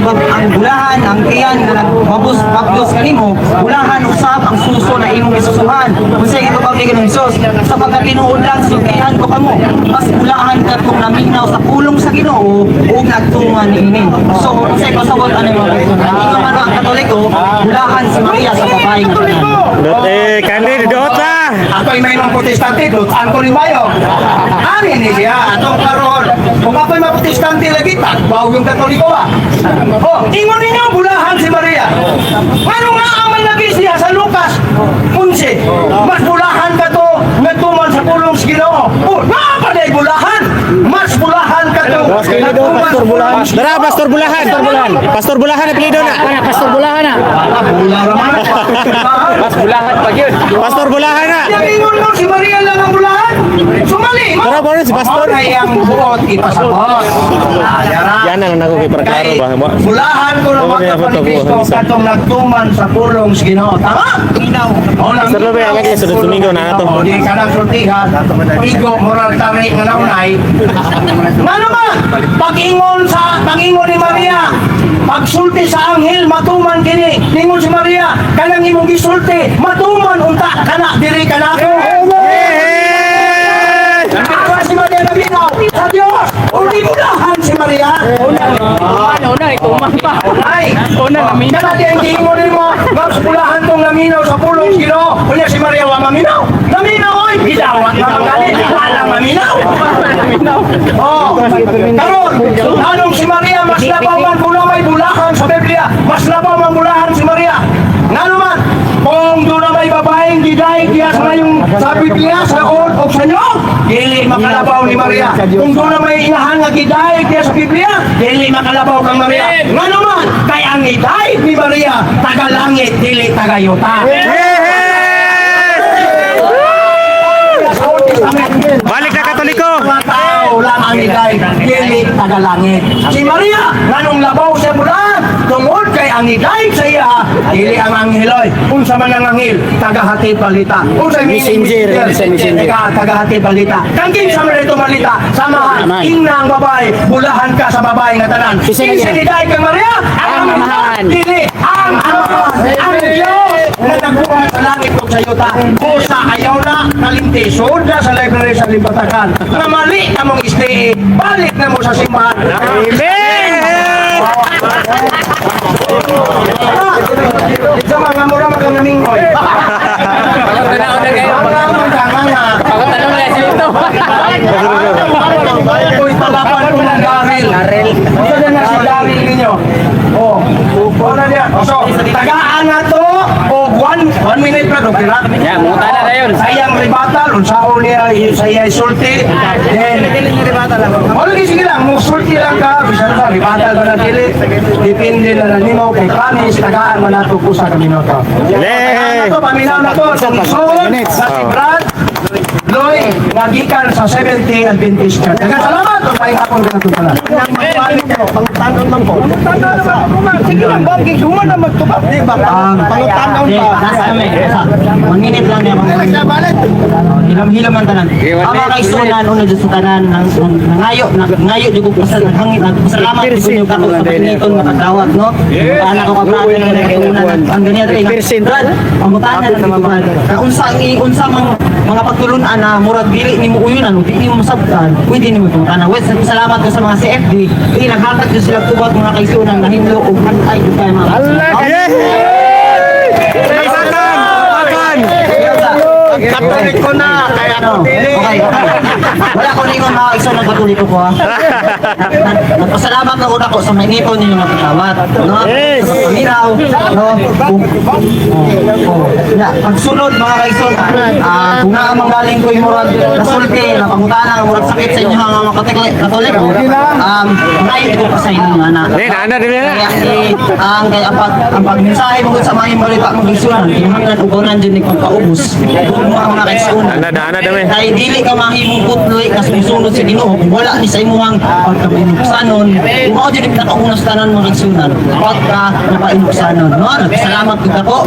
bulahan ang tiyan nga nagmabus mabdos kanimo, bulahan usab ang suso na imong gisusuhan. Unsay gitubag ni Ginoong Hesus? Sa pagkatinuod lang sultihan ko kamo, mas bulahan ka kung naminaw sa pulong sa Ginoo ug nagtungan niini. So, unsay pasabot ani mga kaigsuonan? Ingon man ang Katoliko, bulahan si Maria sa babae nga tanan. Dot eh, kandi dot na. Ako'y may mga protestante, dutan ko ni Bayo. Ani ni siya, atong karon. Kung ako'y mga protestante lagi, tagbaw yung katoliko ah. Oh, ingon ninyo, bulahan si Maria. Ano nga ang lagi siya sa Lucas 11? Mas bulahan ka to, nagtuman sa pulong sa Ginoo. Oh, nga pa na bulahan. Mas bulahan ka to, nagtuman sa pulong sa Dara, Pastor Bulahan. Pastor Bulahan apelyido na. Pastor Bulahan na. Mas bulahan pa yun. Pastor Bulahan na. Ingon mo si Maria lang ang bulahan. Sumali. Tara, Boris, si Pastor. Mao na iyang buot ipasabot. Ah, yara. Yan ang nako kay para klaro Kay ba. bulahan ko ng Oo, mga kaya ni Kristo isa. katong nagtuman sa pulong sa Ginoo. Tama? Minaw. Pastor Lobe, ang lagi sa Domingo na ato. O, di ka nang sultihan. Igo, moral tari nga naunay. Nga naman, pag-ingon ni Maria, pagsulti sa anghel, matuman kini. Ningon si Maria, kanang imong gisulti, matuman unta kana diri kanako. Eh! Nagkawa si Maria naminaw sa Diyos. Uli bulahan si Maria. Una, ituman pa. Ay, Una, naminaw. Kana di ang giingon nimo, mas bulahan tong naminaw sa pulong sa Ginoo. Unya si Maria wa maminaw. Naminaw oy, bidawat na gani, alang maminaw. Oh, karon, anong si Maria mas labaw man kung may bulahan sa Biblia, mas labaw man bulahan si Maria. Ngano man, kung doon na may babaeng gidaig diya sa ngayong sa Biblia, sa Old o sa New, dili makalabaw ni Maria. Kung doon na may inahan nga gidaig diya sa Biblia, dili makalabaw kang Maria. Ngano man, kay ang gidaig ni Maria, taga langit, dili taga yuta. Sa Old Testament, Balik na Katoliko. mga tao lang ang iday, dili taga langit. Si Maria, nganong labaw sa bulan, tungod kay ang iday sa iya, dili ang angheloy. Unsa man ang anghel, tagahati balita. Unsa Messenger, messenger. Tagahati balita. Kang kinsa man ito balita, samahan, ingna ang babae, bulahan ka sa babae nga tanan. Kinsa iday kang Maria, ang amahan, dili ang amahan, ang Diyos na nagbuhat sa langit ug sa yuta. Busa ayaw na kalimti sud na sa library sa Limbatakan. Na mali na mong isdi, balik na mo sa simbahan. Amen! kamingoy. Uy, talapan ko ng Daryl. Ito na na si Daryl ninyo. Oh, una niya. So, tagaan na to o 1 minute pa, okay na? Yeah, munta na yun. Sayang rebuttal, unsaon niya sa iya sulti. Then, wala, sige lang, mo sulti lang ka, bisan ka, rebuttal ba na dili, depende na lang nimo kay promise, tagaan man nato usa ka minuto. Tagaan na to, paminaw na to, Sungson, na si Brad, Loy, nga gikan sa 70 Adventist Church. Daghang salamat, ug maayong hapon kanatong tanan. Pangutanon man po. Sige lang, bagay, human na magtubag. Di ba? Pangutanon Hindi, ba? nasa kami. 1 minute lang niya. 1 minute. Hilam-hilam ang tanan. Ang mga kaisunan, una dyan sa tanan, nang nangayo, nangayo, di ko pasal, nanghangit, nagpasalamat, di ko niyo kako sa pagniton, makatawag, no? Paana ko kabrada na nagkaunan, ang ganyan rin. Brad, ang mutana lang dito, Brad. Unsa, unsa mang mga pagtulunan na murag dili nimo uyunan, di nimo masabtan, pwede nimo pangutana. Well, salamat ko sa mga CFD, eh, naghatag jud sila tubag mga kaisunan, nahimlo og hantay jud tayo mga kaisunan. Yeah! Pakan! Pakan! Katoliko na, kaya ako dili. Okay. Wala ko ningon mga igsoon ng Katoliko ko ha. Nagpasalamat na una ko sa mainipon ninyo mga patawat. No? Yes. Sa pagpaminaw. No? Oh. Na, pagsunod mga kaigsoon, kung naa mang galing ko'y murag nasulti, napangutana nga murag sakit sa inyo mga Katoliko. Ngayon ko pa sa inyo ana. Nen, ana din na. Kaya eh, ang kaya ang pagmensahe mo sa mga balita mong igsunan, kinahanglan ugonan jud ni pagpaubos. Ug mga mga kaigsunan. Ana na, ana dami. Kay dili ka mahimong putloy nga sumusunod sa Ginoo kung wala ni sa imong pagkainuksanon. Kung mao jud pinakauna sa tanan mga kaigsunan, pagka napainuksanon. No, nagpasalamat gud ako.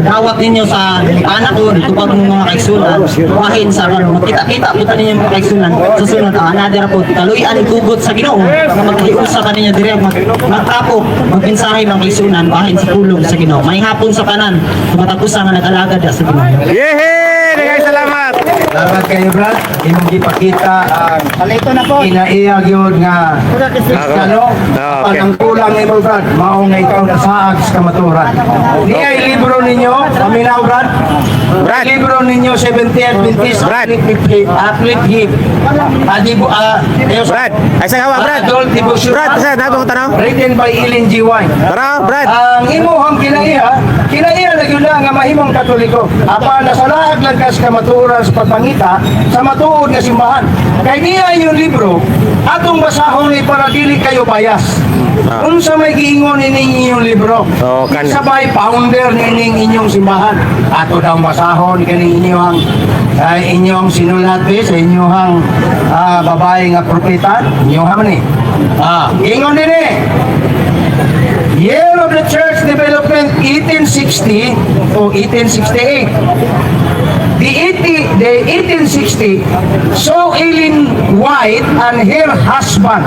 Dawat ninyo sa anak ko, tupad mo mga kaigsunan. Bahin sa karon makita-kita po ninyo mga kaigsunan. Sa sunod another po kaluy-an ikugot sa Ginoo nga maghiusa ka ninyo diri magtapo magmensahe mga kaigsunan bahin sa pulong sa Ginoo. May hapon sa kanan matapusan nga nag-alagad sa Ginoo. Yehey! Daghang salamat! Salamat kayo, Brad. Imong gipakita ang Palito na po. kinaiya gyud nga Kristiyano. Ah, okay. Apan ang kulang nimo, Brad, mao nga ikaw nasaag sa kamatuoran. Niya libro ninyo, paminaw, Brad. Brad. Libro ninyo 70 Adventist Brad. Athlete Give. Adibo Brad, ay sa hawa, Brad. Adult devotion. Brad, sa nato tanaw. Written by Ellen G. White. Tara, Brad. Ang imuhang kinaiya, kinaiya na yun na nga mahimong Katoliko. Apa nasalaag lang kas kamatuoran sa pagpangita sa matuod nga simbahan. Kay niya yung libro, atong basahon ni para dili kayo bias. Unsa may giingon nining inyong libro? Oo, kan. Sabay founder nining inyong simbahan. Ato daw basahon kaning inyong ay inyong sinulat eh, sa inyong babae nga propeta, inyong man eh. Ingon din eh. Year of the Church Development 1860 to 1868. The 1860 saw Ellen White and her husband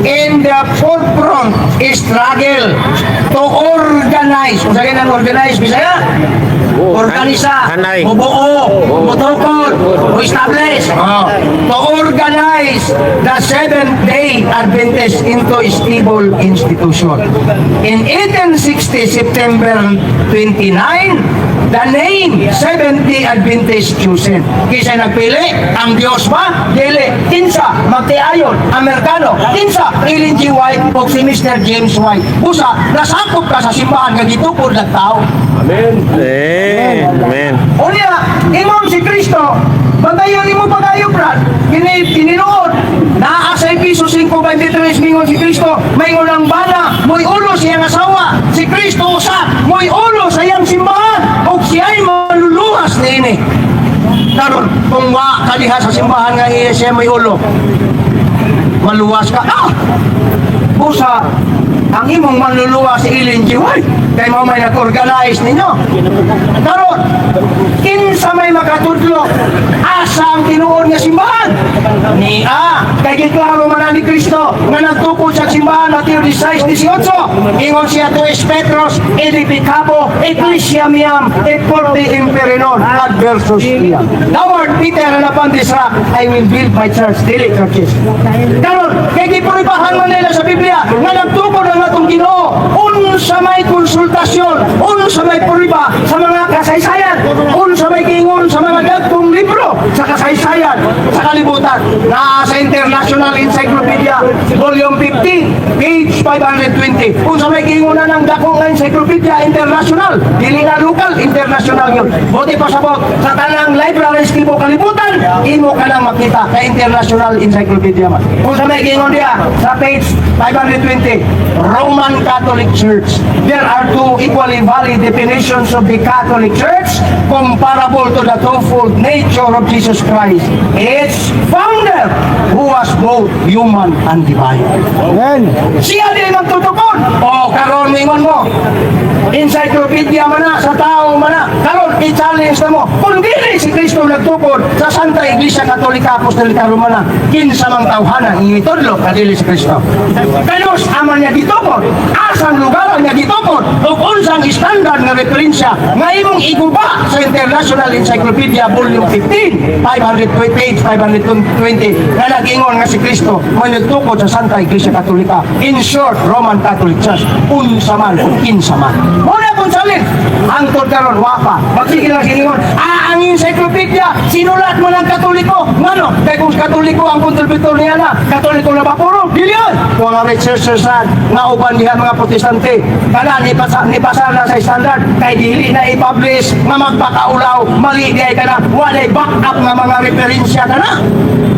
in the forefront struggle to organize. Kung saan ang organize, Bisaya? Organisa, Hanay. mubuo, mutukod, mu-establish. Oh. To organize the Seventh-day Adventist into a stable institution. In 1860, September 29, the name Seventh-day Adventist chosen. Kinsa nagpili? Ang Diyos ba? Dili. Kinsa? Magtiayon. Amerikano. Kinsa? Ellen G. White o si Mr. James White. Busa, nasakop ka sa simbahan nga gitukod ng tao. Eh, amen. Unya, ingon si Kristo, bantayan nimo pagayo, Brad. Kini tininuod. Naa sa Efeso 5:23 mingon si Kristo, maingon ang bana, mo'y ulo siyang asawa. Si Kristo usa, mo'y ulo sa iyang simbahan ug siya'y maluluwas niini. Karon, kung wa ka diha sa simbahan nga iya siya may ulo, maluwas ka. Ah! Busa, ang imong manluluwas si Ellen G. White, kay mao may nag-organize ninyo. Karon, kinsa may makatudlo, asa ang tinuod nga simbahan? Nia, kay giklaro man ni Kristo nga nagtukod sa simbahan Mateo 16:18. Ingon siya tu es Petrus, edificabo ecclesia meam et portae inferni non adversus eam. Thou art Peter and upon this rock I will build my church, dili churches. Karon, kay gipruibahan man nila sa Biblia nga nagtukod ang atong Ginoo unsa may konsultasyon, unsa may prueba sa mga kasaysayan, unsa may giingon sa mga dagkong libro sa kasaysayan sa kalibutan. Naa sa International Encyclopedia, Volume 15, page 520. Unsa may giingon na ng dakong nga Encyclopedia International, dili na local, international yun. Buti pasabot, sa tanang libraries kibo kalibutan, imo ka nang makita kay International Encyclopedia man. Unsa may giingon diya sa page 520, Roman Catholic Church. There are two equally valid definitions of the Catholic Church comparable to the twofold nature of Jesus Christ, its founder, who was both human and divine. Amen. Siya din magtutukod. O karon mingon mo. Encyclopedia man na, sa tao man na. Karon i-challenge na mo. Kung dili si Kristo nagtukod sa Santa Iglesia Katolika Apostolika Romana, kinsa mang tawhana itudlo kadili si Kristo? Kanus aman niya gitukod? Asang lugar niya gitukod? O unsang standard nga referensya nga imong iguba sa International Encyclopedia Volume 15, 520 page 520 nga nag-ingon nga si Kristo mo nagtukod sa Santa Iglesia Katolika? In short, Roman Catholic Church, unsa man, kinsa man. Muna kung challenge. Hangtod karon wa pa. Magsige lang siningon. Ah, ang encyclopedia sinulat mo ng Katoliko. Ngano? Kay kung Katoliko ang kontributor niya na, Katoliko na ba puro? Dili yun. Mga researchers na nga uban diha mga Protestante. Kana nipasa na sa standard kay dili na i-publish nga magpakaulaw, mali di ay kana, walay back up nga mga referensya kana.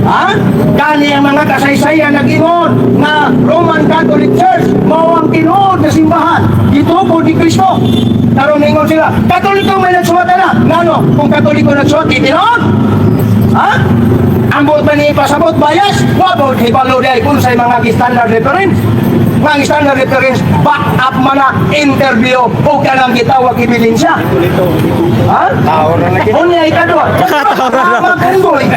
Ha? Kani ang mga kasaysayan nag-ingon nga Roman Catholic Church mao ang tinuod na simbahan gitukod ni Kristo. Karon ningon sila, Katoliko may nagsuwat na. Ngano? Kung Katoliko nagsuwat, di tinuod. Ha? Ang buot man ni ipasabot bias, wa ba hibalo di ay kung sa mga standard reference. Nga ang standard reference back up man na interview o kanang gitawag ebidensya. Ha? Unya ikadua. Tama unggoy.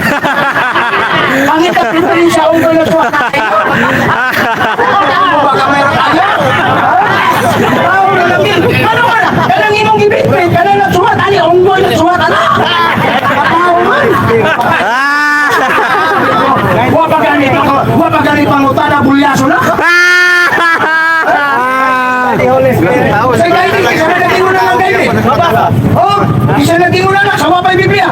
Pangita referensya unggoy na suwat. Baka mayroon tayo. Tao na lang yun. Ano ka na? Kanang imong gibitbit, kanang nagsuwat, ani unggoy nagsuwat, ana. Tao man. Wa pa gani pangutana, bulyaso na. Sa gani, isa na naging una ng gani. Oh, isa naging una na, sa wapay Biblia.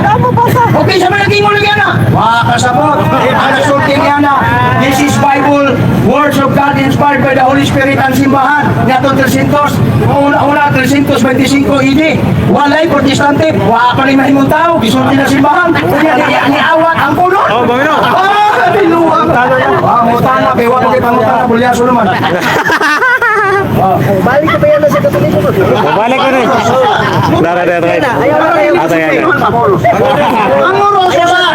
Okay, isa man naging una na. Wa kasabot. Ang nasulti niya na, this is Bible, words of God inspired by the Holy Spirit ang simbahan. Niadto 300, una, una 325 AD. Walay Protestante, wa pa ni mahimong tao, gisulti na simbahan. Unya niawat ang punon. Oh, bangino. Ah, binuang. Ah, mutana, kay wa pa kay pangutana, bulyaso naman. Balik ka pa yan sa Katoliko. Balik ko rin. Dara, dara, dara. Atay, atay. Panguros sa.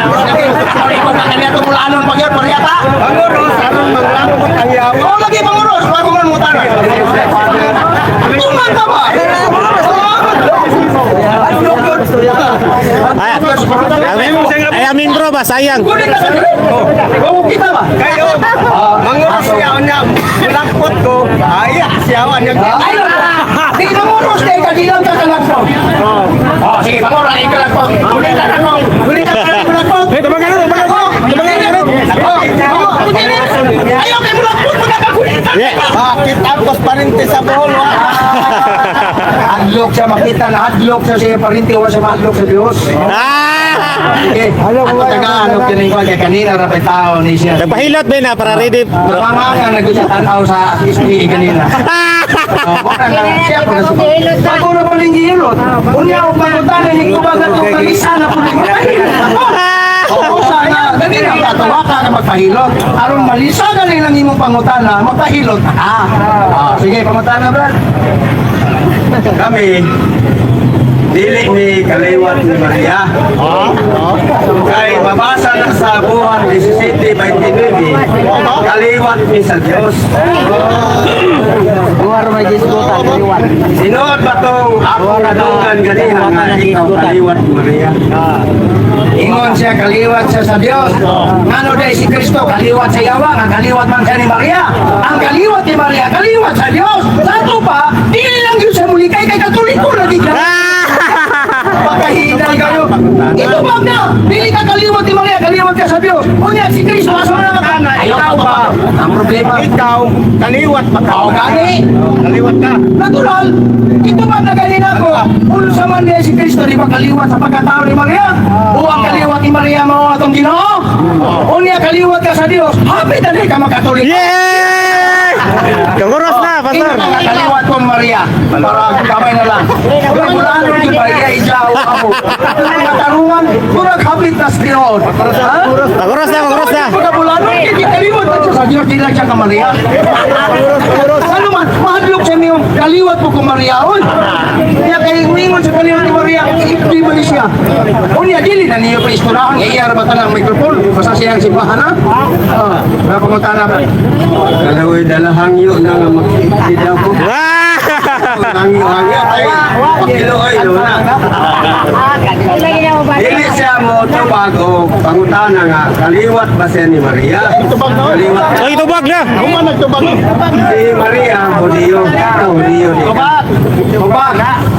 Sorry ko na kanya tumulanon pag yun, pariyata. Panguros, aron maglangkot ang yawa. Oo, lagi panguros, bago man mutana. Tungan ka ba? Ay, ay, amin bro ba? Sayang. Kunin ka sa Oo, kita ba? Kayo, manguros siya niya, malangkot ko. Ay, siya niya. Ay, di manguros di ka, di lang ka kalagpong. Oh, sige, panguros, ay kalagpong. Kunin ka na ko. Kunin ka na kalagpong. Eh, tumagal na, tumagal na. Tumagal na. Oh, ayaw kay mulagpong, magkakakulit ka. Yeah. Bakit tapos parinti sa Bohol? Wa? Hadlok siya makita na hadlok siya siya parinti wa siya mahadlok sa Dios. Ah! Okay. Ato taga ano kining kay kanina ra pay tao ni siya. Nagpahilot ba na para ready? Bro. Napanganga na gyud siya tan-aw sa SPA kanina. Oh, wala na siya po na Bago na pa rin gihilot. Unya og pangutana ni kubaga to kalisa na po ni Oo, sana. Dali lang katawa ka na magpahilot. Aron malisa ka lang imong pangutana, magpahilot ka. Ah, sige, pangutana, Brad. Kami, dili ni kaliwat ni Maria. Kay mabasa na sa buwan 17:29, kaliwat ni sa Diyos. Buhar may gisgutan, kaliwat. Sinuod ba tong ako nadungan ganiha nga ikaw kaliwat ni Maria? Ingon siya, kaliwat siya sa Dios. Ngano day si Kristo, kaliwat sa Yawa, nga kaliwat man siya ni Maria. Ang kaliwat ni Maria, kaliwat sa Dios. Sa ato pa, dili lang yun sa muli kay Katoliko lagi ka. Pagkahinay kayo. Ito ba na? Dili ka kaliwat ni Maria, kaliwat ka sa Dios. Unya si Kristo asa na makana? Ikaw ba? pa. Ang problema. Ikaw, kaliwat pa ka. Oh, gani. Kaliwat ka. Natural. Ito ba na ganin ako? Unsa man niya si Kristo di ba kaliwat sa pagkatao ni Maria? O ang kaliwat ni Maria mao atong Ginoo? O niya kaliwat ka sa Dios, happy dali ka makatoliko. Yeah! Kanguros na, Pastor. Ina ka kaliwat kong Maria. Para kamay na lang. Murag wala nun yung Maria ijaw ako. Mga tarungan, murag hapit na sa Ginoo. Ha? Kanguros na, kanguros na. Pagkabulano, hindi kaliwat na siya sa Diyos, di lang siya ka Maria. Ano man, mahadlok siya niyong kaliwat po kong Maria. Oy, niya kay ingon sa kaliwat ni Maria, hindi ba ni siya? O niya, dili na niyo pa istorahon, iya ra ba tanang microphone? Basta siya ang simbahan ha? Ah, mga pangutana ba? Kalawoy dalahangyo na nga makikita daw ko. Ah! Hangyo-hangyo ay pakilo ay na. Dili siya mo tubag o pangutana nga kaliwat ba siya ni Maria? Kaliwat Ay, tubag na. si Maria, Hudiyo. Ikaw, Hudiyo di ka. Tubag,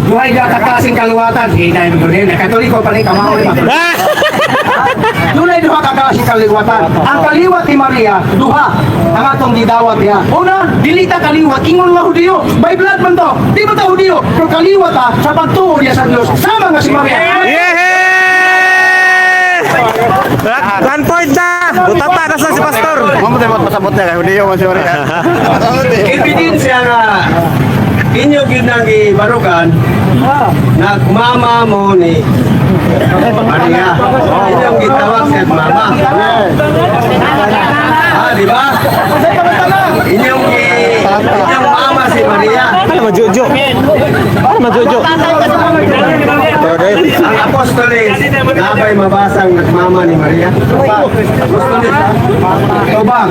buhay ka kakasing kaliwatan. Hinay mo rin, Katoliko pa rin, kamao rin. Ah! Dunay duha ka klase kaliwatan. Ang kaliwat ni Maria, duha ang atong gidawat niya. Una, dili ta kaliwat ingon nga Hudiyo. By blood man to. Di man ta Hudiyo, pero kaliwat ta sa pagtuo niya sa Dios. Sama nga si Maria. Yeah! 1 point na! Butata na sa si Pastor. Pasabot na kay Hudiyo man si Maria. Ebidensya nga inyo gyud nang gibarugan nagmama mo ni Maria. Inyong gitawag siya mama. Ah, di ba? Inyong mama si Maria. Ano majojo? Ano majojo? Ang apostoles, nabay mabasang nagmama ni Maria. Apostoles, ha? Tubag.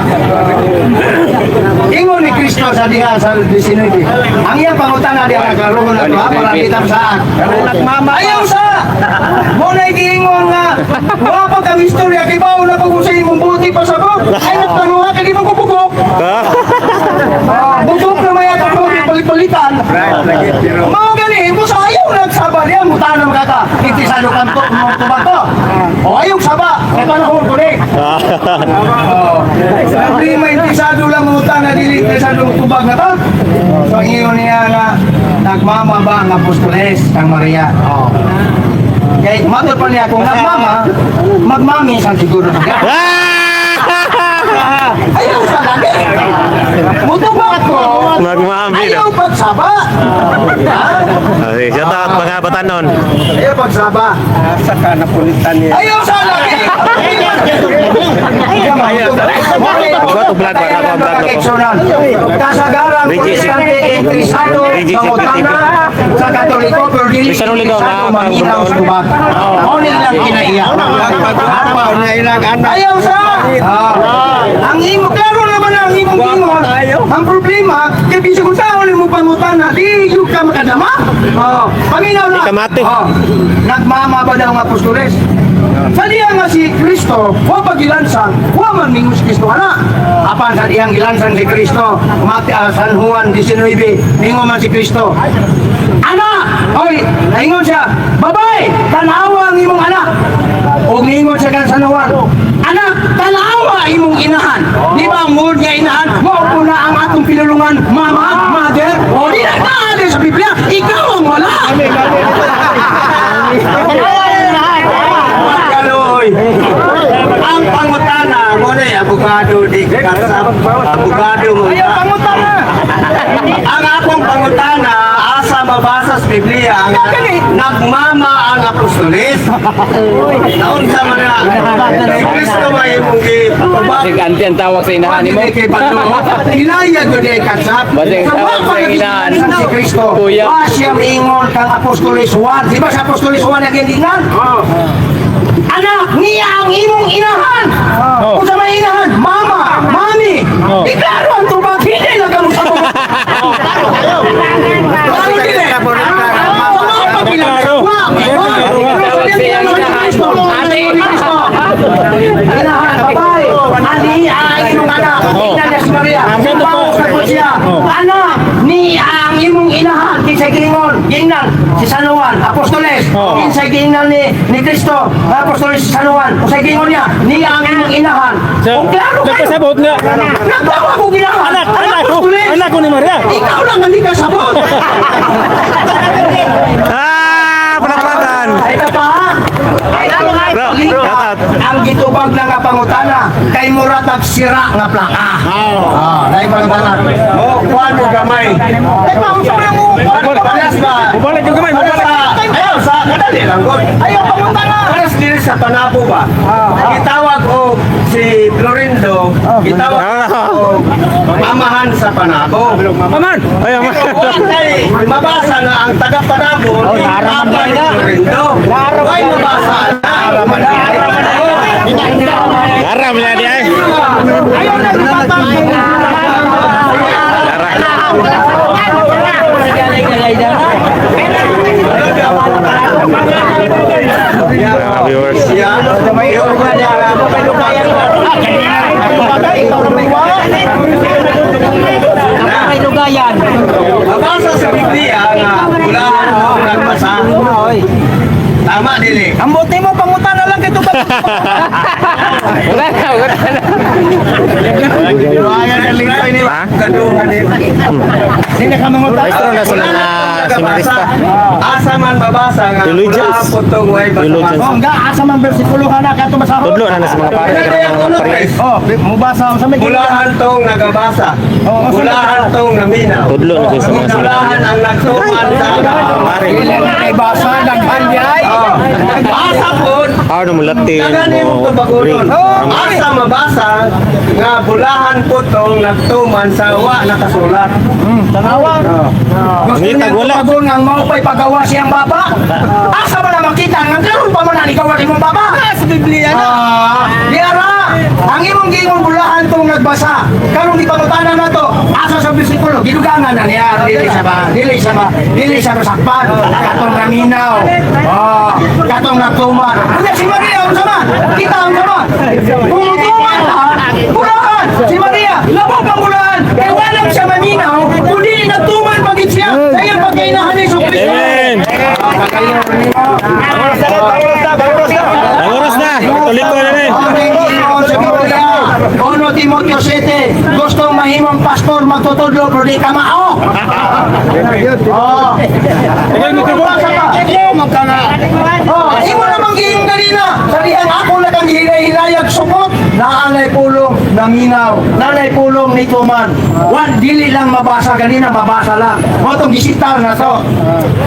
Ingon ni Kristo sa diha sa 19. Ang iyang pangutana diha nagkaroon na to ha para kita saan. Nagmama. Ayaw sa. Mo na giingon nga wa pa kang istorya kay bawo na ko sa imong buti pa sa ko. Ay nagkaroon ka di mo kubugok. Ah, bugok na may atong palit-palitan. Right, lagi, pero Mao gani mo sa ayaw nagsaba niya mo tanong ka ka. Itisado kanto mo tubag ko. O ayaw saba. Kay panahon ko ni. Oh. Hindi may interesado lang mo na dili interesado mo tubag na to. So ang ingon niya nga nagmama ba ang apostoles kang Maria? Oh. Kay matod pa niya kung nagmama, magmami sang siguro niya. Ah! Ayaw sa lagi. Mutubag ko. Magmami na. Ayaw pagsaba. Ha? Okay, shout out mga batanon. Ayaw pagsaba. asa ka napulitan niya. Ayaw sa lagi. Buat vlog, buat ako, vlog ako. Kasagaran Regis. Protestante interesado Regis, sa utana sa Katoliko pero dili Bisan ulit daw, interesado mga manghinaw sa tubag. Mao ni ilang kinaiya. Nagpagpapa na ilang anak. Ayaw sa. Ang imo klaro naman ang imong ingon. Ang problema kay bisag unsaon nimo pangutana di jud ka makadama. Oh, paminaw na. Di ka mati. Oh, nagmama ba daw ang apostoles? Sa diya nga si Kristo, wa pagilansang, wa man mingon si Kristo ana. Apan sa diyang gilansang si Kristo, Mati San Juan 19, mingon man si Kristo. Anak! Oy, naingon siya, babay, tanawa ang imong anak. O ningon siya kan San Juan, anak, tanawa imong inahan. Di ba ang word nga inahan? Mao po na ang atong pinulungan, mama, mother. O di na naa sa Biblia, ikaw ang wala. Kaloy. Ang pangutana mo na abogado di kasap. Abogado mo. Ayaw pangutana. Ang akong pangutana asa mabasa sa Biblia ang nagmama ang apostoles. Naon sa man na si Kristo may imong gipatubag. Anti ang tawag sa inahan mo. Hindi kay Bato. Ilaya gud ay katsap. Basing Sa tawag wa sa pa inahan. si Kristo. Kuya. Wa siya ingon kang Apostoles Juan. Di ba sa Apostoles Juan naging-ingan? Anak, niya ang imong inahan. Kung sa may inahan, mama, mami. Di klaro ang tubag, hindi na kamo sa mga. Klaro dili. Klaro. Wa, wa. Tawag sa iyang inahan. Ate. Inahan, babay. Ani ang imong anak. Tingnan niya si Maria. Sumaw sa siya. Anak, ni ang imong inahan. Kinsa giingon? Giingnan si San Juan, apostoles. Kinsay giingnan ni Kristo, apostoles si San Juan. Unsay giingon niya? Niya ang imong inahan. So, Kung klaro kayo. nagpasabot nga. Nagtawag ko ginahan. Anak, Ang anak ko, apostoles. anak ko ni Maria. Ikaw lang ang hindi ka sabot. Ah, palakpakan. Ito pa ha. Bro, shout out. Ang gitubag na nga pangutana kay mura tag sira nga plaka. Ah, dai pangutana. Oh, kuan mo gamay. Ay, pa, unsa man ang Palas ba? Mubalik yung gamay, Palas mubalik. sa ayaw sa kadali lang gud. Ayaw pangutana. Palas diri sa Panabo ba? Gitawag og si Florindo, gitawag og amahan sa Panabo. Aman. Ay, aman. Pero wa kay mabasa na ang taga Panabo ni Papa ni Florindo. Way mabasa na. Garam niya di ay. Ayaw na ipatang. Mga viewers. May lugayan. Mabasa sa Biblia nga bulahan mo nagbasa. Tama dili. Ang buti mo pangutana lang kay tubag. Wala na, wala na. Ha? Sino ka mangutana? Maestro na sa mga seminarista. Asa man babasa nga Theologians. bulahan po tong way Theologians. basa. Oh, nga asa man bersikulo ka na kato basahon. Tudlo na na sa mga pare karong mga pare. Oh, mubasa sa may Bulahan tong nagabasa. Bulahan tong naminaw. Tudlo na sa mga Bulahan ang nagtuman sa pare. Kay basa daghan di ay. Asa po Aw mo Latin Daghan mo mo tubagunon. Greek. Asa mabasa nga bulahan po tong nagtuman sa wa nakasulat. Tanawa. Gusto Ngitag niya wala. tubagon ang mao pa'y pagawa siyang baba. Asa ba na makita nga karon pa man na ikaw ang imong baba? Sa Biblia na. Ah, diara. Ang imong giingon bulahan tong nagbasa. Karon gipangutana nato, asa sa bersikulo gidugangan na niya dili sa ba, dili sa ba, dili sa masakpan. Katong naminaw. Oh, katong natuman. Unya si Maria unsa man? Kita unsa man? Kung tuman ha, bulahan si Maria, labo pang bulahan. Kay walang siya maminaw, kundi nagtuman pagid siya sa iyang pagkainahan ni Kristo. Amen. Ang oras na. Tuloy ko na eh. Uno Timoteo 7, gustong mahimong pastor magtutudlo pero di ka mao. Oh. Magbasa ka. Oh, imo namang giing kanina. Sa dihang ako na kang hilay-hilayag sukot, naanay pulong naminaw, naanay pulong ni Tuman. Wan dili lang mabasa ganina, mabasa lang. Mo tong gisitar na to.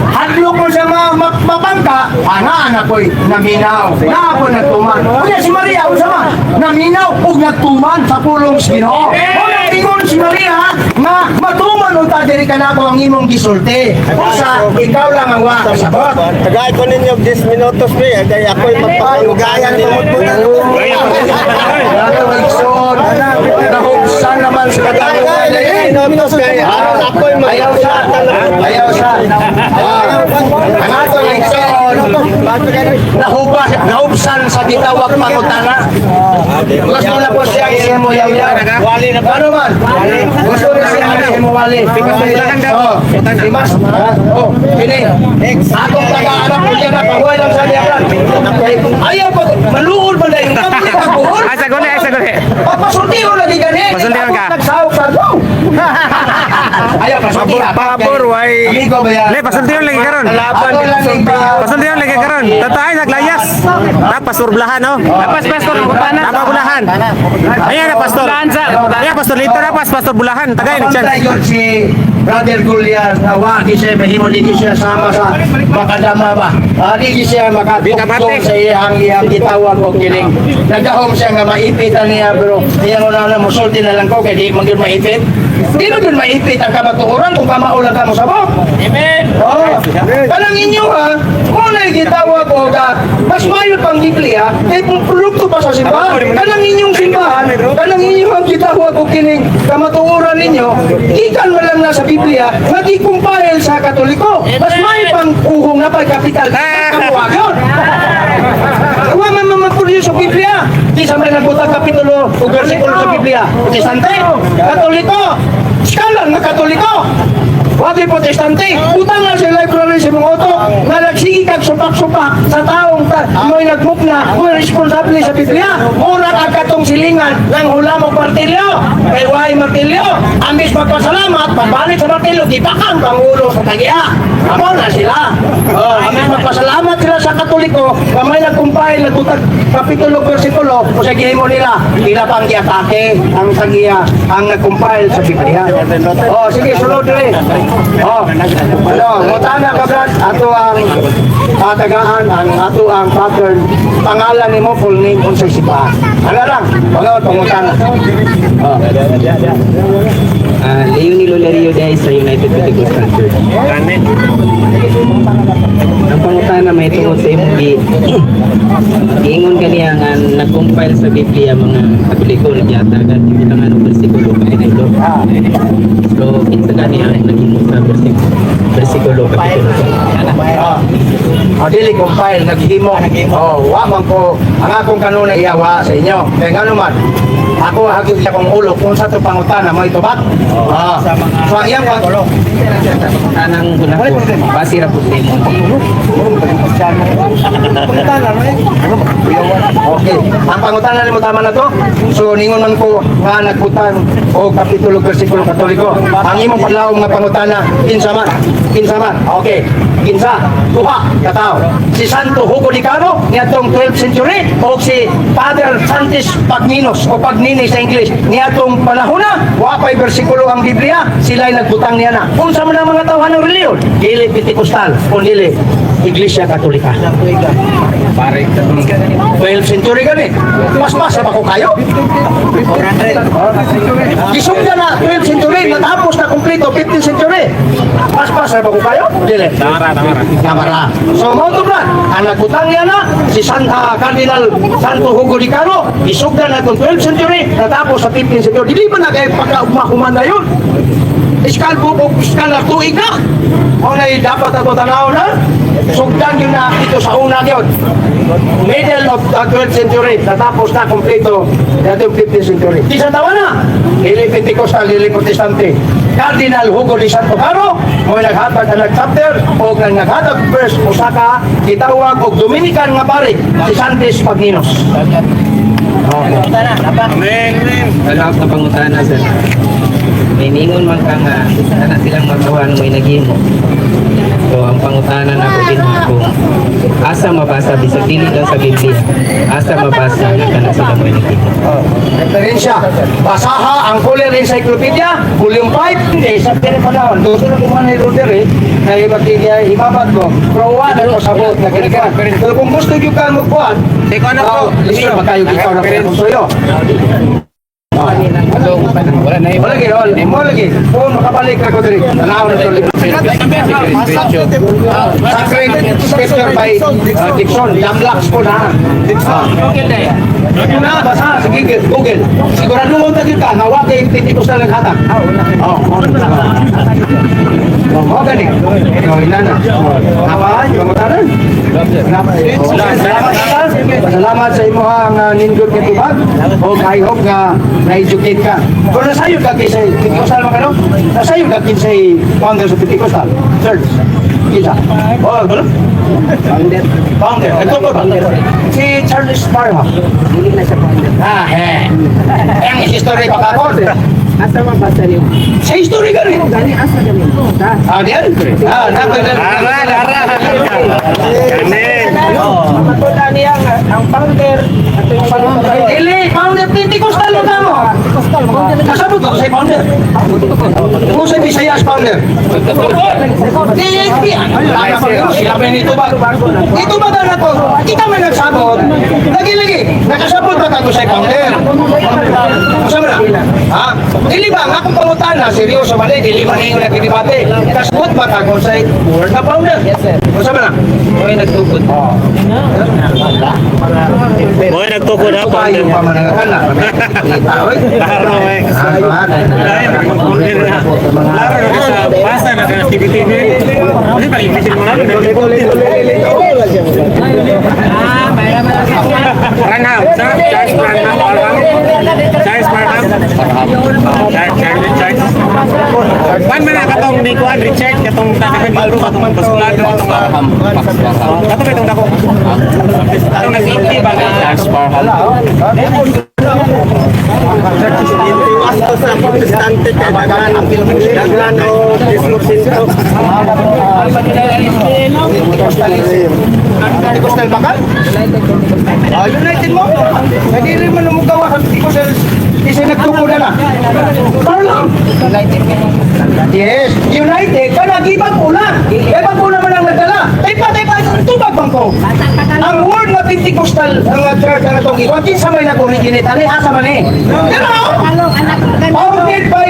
Hadlok mo siya mapangka, ana na ko'y naminaw. Na ako nagtuman. Unya si Maria unsa man? Naminaw ug nagtuman sa pulong sa Ginoo. Mo ingon si Maria nga matuman unta diri kanako ang imong gisulti. Usa ikaw lang ang wa kasabot. Tagay ko ninyo 10 minutos pre, kay ako'y magpakalugayan Igsoon, nahugsan naman sa katanungan. Ako'y Ayaw sa, ayaw sa. Ang ato igsoon, nahubas, nahubsan sa gitawag pangutana. Gusto na po siya imo yaw yaw. Ano man? Gusto na siya imo wali. Oh, Dimas. Oh, ini. Atong taga-anak ko dyan na pahuway lang sa niya. Ayaw pa, maluol ba na yung kami kabuhol? Ay, saguli, ay, saguli. Papasultiho lagi gani. Pasultihan ka. Nagsahog sa go. Ayaw, pasultihan. Pabor, way. Amigo ba yan? Le, pasultihan lagi karon. Ato lang ikaw. Pasultihan lagi karon. Tataay naglayas. Ta pastor bulahan oh. Tapas, pastor, pangutana. Tama bulahan. Ayan na pastor. Bulahan sa, pangutana. Ayan pastor lito na pas pastor bulahan. Tagay ni chance. Pantay yun si Brother Goliath na wagi siya mahimo di siya sama sa makadama ba. Ah, di siya makatugtong sa iyang iyang gitawag og kiling. Nagdahom siya nga maipitan niya pero iyang una na musulti na lang ko kay di man gyud maipit. Di man gyud maipit ang kamatuoran kung kamao lang ka mo sabot. Amen. Oh, kanang inyo ha, kung na gitawag og mas mayo pang Biblia kay kung produkto pa sa simbahan. Kanang inyong simbahan, kanang inyong ang gitawag og kining kamatuoran ninyo, gikan man lang na sa Biblia nga gikumpile sa Katoliko. Mas mayo pang kuhong na pagkapital kamuwagon. Wa man man sa Biblia. Di sa may nagbutang kapitulo o bersikulo sa Biblia. Protestante, Katoliko, skalan nga Katoliko. Wati protestante, butang nga sa library sa mga utok, nga nagsige kag supak-supak sa taong mo'y nagmukna, mo'y responsable sa Biblia. Mura kag katong silingan ng hula mo martilyo. Kay waay martilyo, ambis magpasalamat, pagbalik sa martilyo, di pa kang pangulo sa tagiya. Amo na sila. Oh, ambis magpasalamat sila sa Katoliko, nga may nag-compile, nagbutag kapitulo, versikulo, o sa gihimo nila, ila pang giatake ang tagiya, ang nag-compile sa Biblia. Oh, sige, sunod rin. Oh, ano, mutana ka Brad, ato ang patagaan, ang ato ang pattern, pangalan nimo, full name, unsay simbahan. Ano lang, pagawad, pangutana. Oh. Leo Lerio Diaz sa United Pentecostal Church. Ang pangutana may tungod sa imong giingon kaniya nga nag-compile sa Biblia mga Katoliko nagyatagan yung bilang ano bersikulo kapitulo. So kinsa gani ang naghimo sa bersikulo kapitulo? Ah, ah, dili compile, naghimo. Oh, wa man ko ang akong kanunay iyawa sa inyo. Kaya ngano man, ako hagit sa akong ulo kung sa to pangutana mo itubag. Ah. So ang iyang Tanang guna ko, base ra po sa imong Okay. Ang pangutana nimo tama na to. So ningon man ko nga nagbutang o kapitulo bersikulo Katoliko. Ang imong padlawom nga pangutana kinsa man? Kinsa man? Okay. Kinsa? Duha ka tawo. Si Santo Hugo de Caro niadtong 12th century o si Father Santis Pagninos o Pagnini sa English niadtong panahon na wa pay bersikulo ang Biblia, sila'y nagbutang niya na. Unsa man ang mga tawhan ng relihiyon? Dili Pentecostal o dili Iglesia Katolika. 12th century gani. Mas mas pa ko kayo. Gisugda na 12th century, natapos na kumpleto 15th century. Mas mas pa ko kayo? Dili. Tama ra, tama ra. Tama ra. So mao to Brad, ang nagbutang niya na si Cardinal Santo Hugo de Caro, gisugda na itong 12th century, natapos sa 15th century. Dili ba na kayo pagkaugma na yun? Iskal buok, iskal na tuig na. O na dapat ato tanaw na. Sugdan yun na ito sa una yun. Middle of the 12th century, natapos na kompleto yung 15th century. Di sa tawa na, dili Pentecostal, dili Protestante. Cardinal Hugo de Santo Caro, mo naghatag ang nag-chapter o nga naghatag verse usa ka gitawag og Dominican nga pare si Santos Pagninos. Amen. Amen. Wala ka pangutana sir. May ningon man ka nga ana silang magawan mo'y naghimo. So ang pangutana na ko din kung asa mabasa bisag dili lang sa Biblia. Asa mabasa nga kana sila mo'y naghimo. Referensya. Basaha ang Fuller Encyclopedia, Volume 5. Hindi, sa telepanahon. Gusto na kung ano yung order eh. Na ibabad ko. Pero wala ko sabot na kinikan. Pero kung gusto nyo ka magkuhan, Di ko na po. Lisod ba kayo ikaw na kung. Wala na. Wala lagi, wala. Mo lagi. Kung makabalik ka ko diri. Tanaw na to. Sacred Scripture by Dixon. Damlax po na. Dixon. Na, basa sa Google. Google. Sigurado mo ta ka nga wa kay Pentecostal naghatag. Oh, oh, mo gani. Oh, ina na. Apa, pangutanan? Salamat Salamat sa imong nindot nga tubag. O I hope nga na-educate ka. Pero nasayod ka kinsay Pentecostal man ka no? Nasayod ka kinsay founder sa Pentecostal Church. Kinsa? Oh, ano? Founder. Founder. Nagtukod ba? Si Charles Parham. Dili na siya founder. Ah, eh. Ang history pa ka ko. Asa mabasa niyo? Sa history ka rin. Gani asa gani? Ah, diyan. Ah, Ara, ara. Amen. Matuta niya ang founder at yung Dili, founder Pentecostal na mo. Kasabot ko sa founder. Kung sa Visayas founder. Di, di, sila pa nito ba? Ito ba na ko? Kita may nagsabot. Lagi lagi, nakasabot ba ka sa founder? Kasama na? Ha? Dili ba ang akong pangutana seryoso man eh, dili man ingon nagdebate. Kasabot ba ka kung sa word na founder? Yes sir. Kasama na? Mo'y nagtukod. Mo'y nagtukod ha, Payo founder. pa man ang akala. Laro eh. Laro na sa basa na sa TVTV. Kasi pag-ibisin mo namin. Ah, mayroon. Branham. Charles Branham. Parham. Charles Parham. Charles, Charles, Charles. Kwan man na katong ni Kwan Richard katong takay libro katong postulado katong Parham. Parham. Kato ba itong dako? Katong nag-inti ba nga? Charles Parham. Iwas sa Protestante kay daghan daghan o 10%. Pentecostal bakal? Ah, United mo. Hindi rin mo numugawa sa Pentecostal. Isa nagtubo na na. Parang. Yes, United. Kana gibang ulan. Ibang ulan man ang nagdala. Taypa, taypa, tubag bang ko. Ang word na Pentecostal ang church ang atong ikuan kinsa may nag-originate ani asa man eh. Pero founded by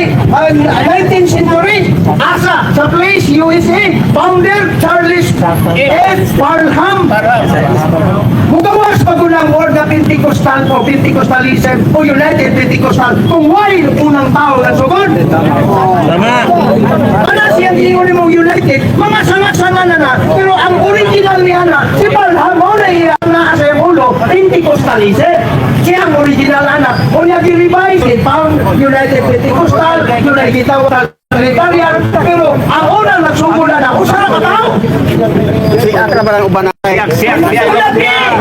19th century, asa sa place USA, founder Charles F. Parham. Mugawas pa ko ng word na Pentecostal o Pentecostalism o United Pentecostal kung why unang tao na sugod. Tama. Ana siyang giingon mo United, mga sanga-sanga na na, pero ang original niya na, si Parham mo na iyang naa sa iyang ulo, Pentecostalism. Siya ang original ana. O niya gi-revise, it found United Pentecostal, United Trinitarian, pero ang unang nagsugod na na, usa ra ka tao. Si Akra ba lang uban na? Siyak, siyak, siyak.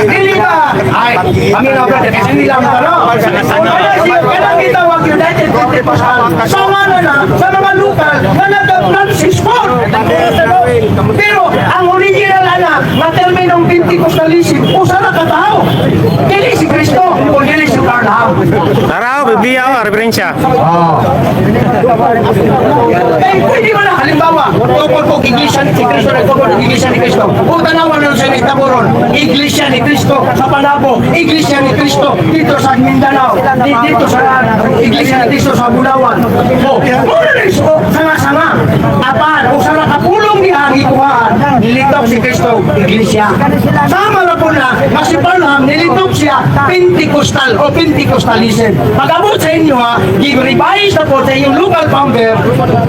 Dili ba? Ay, paminaw ka, dili lang ka, no? Kaya siya, kailang gitawag United Pentecostal. Sama na na sa mga lokal na nagka-Francis Ford. Pero ang original ana, nga terminong Pentecostalism, usa ra ka tao. Dili si Kristo o dili si Parham. Tara, oh, Biblia, oh, referensya. Eh, pwede mo na, halimbawa, tukol ko iglesia ni Cristo, nagtukol ng iglesia ni Cristo. O tanawan na sa Taboron, iglesia ni Cristo sa Panabo, iglesia ni Cristo dito sa Mindanao, dito sa iglesia ni Cristo sa Bulawan. O, muna na iso, sanga-sanga. Apan, o sa nakapulong niya ang ikuhaan, nilitok si Cristo, iglesia. Sama na po na, kasi Parham, nilitok siya, Pentecostal o Pentecostalism. Pag-abot sa inyo ha, gi-revise na po sa inyong local founder,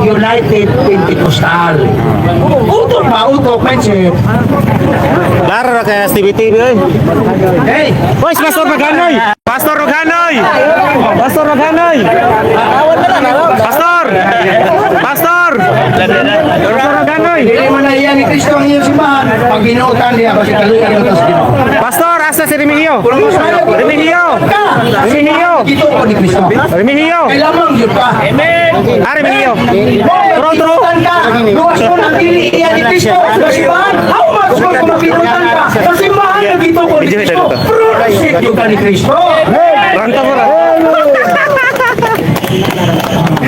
United Pentecostal. Utok ba? Utok, mindset. Laro ra kay STV TV oy. Hey, Hoy, si Pastor Maghanoy. Pastor Maghanoy. Pastor Maghanoy. Pastor. Pastor. Pastor Maghanoy. Dili man na iyan ni Kristo ang iyong simbahan. Pag binuotan niya, kasi kaluyan mo ito sa Ginoo. Pastor, asa si Remigio? Remigio. Remigio. Dito ko ni Kristo. Remigio. Kay lamang yun ka. Amen. Ah, Remigio. True, true. Pinutan ka. Luwas mo ng dili iyan ni Kristo sa simbahan. How much more kung mapinutan ka sa simbahan na dito ko ni Kristo? Proceed yun ka ni Kristo. Ranta mo ra.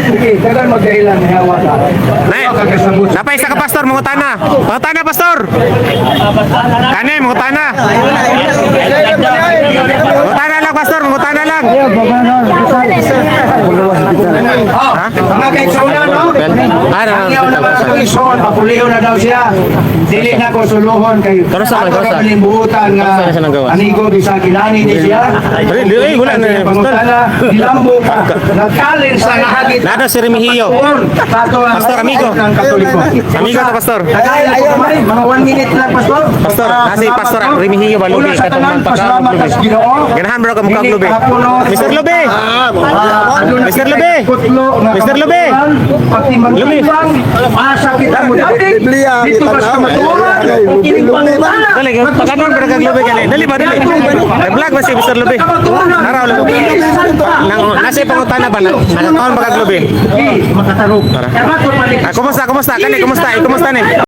Sige, tagal magdahilan. Hawa ka. Nay, napay isa ka, pastor, mangutana. Mangutana, pastor. Kani, mangutana. Mangutana lang, pastor, mangutana lang. Oh, mga kaigsunan, no? Ah, na- Ang iyaw naman ako ison, papuliho na daw siya. Dili na ko suluhon kay Karusa man, ato karusa. ra man buutan nga Karusa na siya nanggawa. anigo bisa kilani ni siya. Dili, dili, wala na, pastor. Pangutana, dilambo ka. Nagkalin sa nahagit. Nado si Remigio. Pastor, Pastor, amigo. Ng Katoliko. Amigo to, pastor. Tagay, ayaw, mga 1 minute lang, pastor. Pastor, Ah, nasi salamat Pastor po. Remigio ba, Lubi? Una sa Katong tanan, pagka- pasalamat Lubi. sa Ginoo. Ganahan bro ka mukha Dili Lubi. kahapon, no? Mr. Lubi. Ah, ano na Mr. kita Lube. Kutlo, nga Mr. Lube. kamatuoran, pati manulang, asa kita mo dati, Biblia, dito ka sa kamatuoran, o kining pangutana. Dali, pagkanon bro kag Lubi kani. Dali ba dali. Nag-vlog ba si Mr. Lubi? Naraw lang. Nang nasa pangutana ba na? Nakakaon ba kag Lubi? Eh, makatarog. Ah, kumusta, kumusta? Kani, kumusta? Eh, kumusta ni?